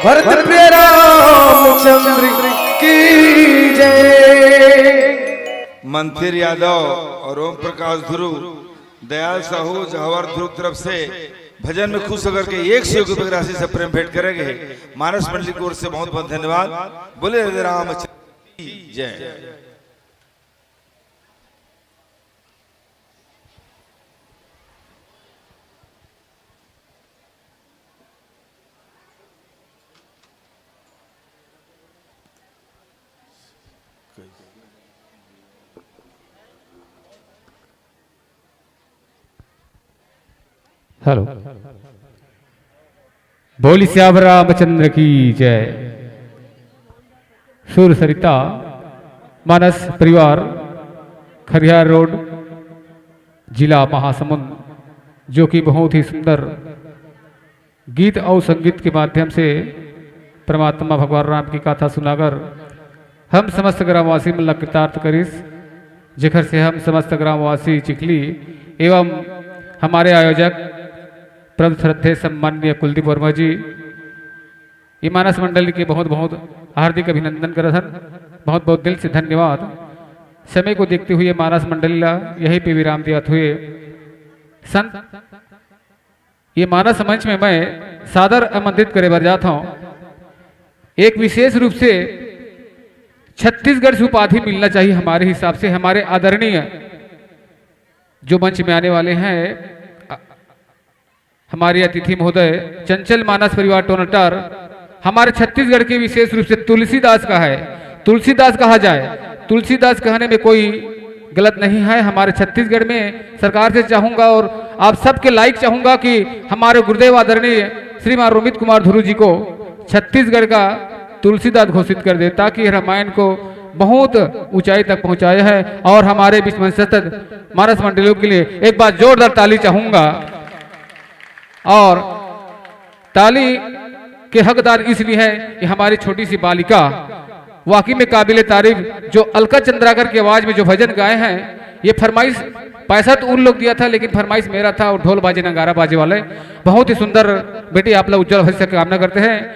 भरत प्रिय रामचंद्र की जय। मंथिर यादव और ओम प्रकाश ध्रुव, दयाल साहू, जवाहर ध्रुव तरफ से भजन में खुश होकर के एक सौ रुपये की राशि से प्रेम भेंट करेंगे। मानस मंडली की ओर से बहुत बहुत धन्यवाद। बोले राधे रामचंद्र की जय। हेलो, बोल सियावर रामचंद्र की जय। सुर सरिता, मानस परिवार, खरियार रोड, जिला महासमुंद, जो कि बहुत ही सुंदर गीत और संगीत के माध्यम से परमात्मा भगवान राम की गाथा सुनाकर हम समस्त ग्रामवासी मन ला कृतार्थ करिस, जेखर से हम समस्त ग्रामवासी चिखली एवं हमारे आयोजक परम श्रद्धेय सम्माननीय कुलदीप वर्मा जी, ये मानस मंडली के बहुत बहुत हार्दिक अभिनंदन करत हन, बहुत बहुत दिल से धन्यवाद। समय को देखते हुए मानस मंडली ला यहीं पे विराम दियात हुए संत ये मानस मंच में मैं सादर आमंत्रित करे बर जात हूँ। एक विशेष रूप से छत्तीसगढ़ से उपाधि मिलना चाहिए हमारे हिसाब से, हमारे आदरणीय जो मंच में आने वाले हैं, अ, हमारे अतिथि महोदय चंचल मानस परिवार टोनाटार, हमारे छत्तीसगढ़ के विशेष रूप से तुलसीदास का है, तुलसीदास कहा जाए। तुलसीदास कहने में कोई गलत नहीं है। हमारे छत्तीसगढ़ में सरकार से चाहूँगा और आप सबके लाइक चाहूँगा कि हमारे गुरुदेव आदरणीय श्रीमान रोमित कुमार धुरू जी को छत्तीसगढ़ का तुलसीदास घोषित कर दे, ताकि रामायण को बहुत ऊंचाई तक पहुंचाया है। और हमारे बीच मंचस्थ मानस मंडलियों के लिए एक बार जोरदार ताली चाहूंगा। और ताली के हकदार इसलिए हैं कि हमारी छोटी सी बालिका वाकई में काबिले तारीफ, जो अलका चंद्राकर की आवाज में जो भजन गाए हैं। ये फरमाइश, पैसा तो उन लोग दिया था, लेकिन फरमाइश मेरा था और ढोल बाजे नगारा बाजे वाले। बहुत ही सुंदर बेटी, आप लोग उज्जवल भविष्य की कामना करते हैं।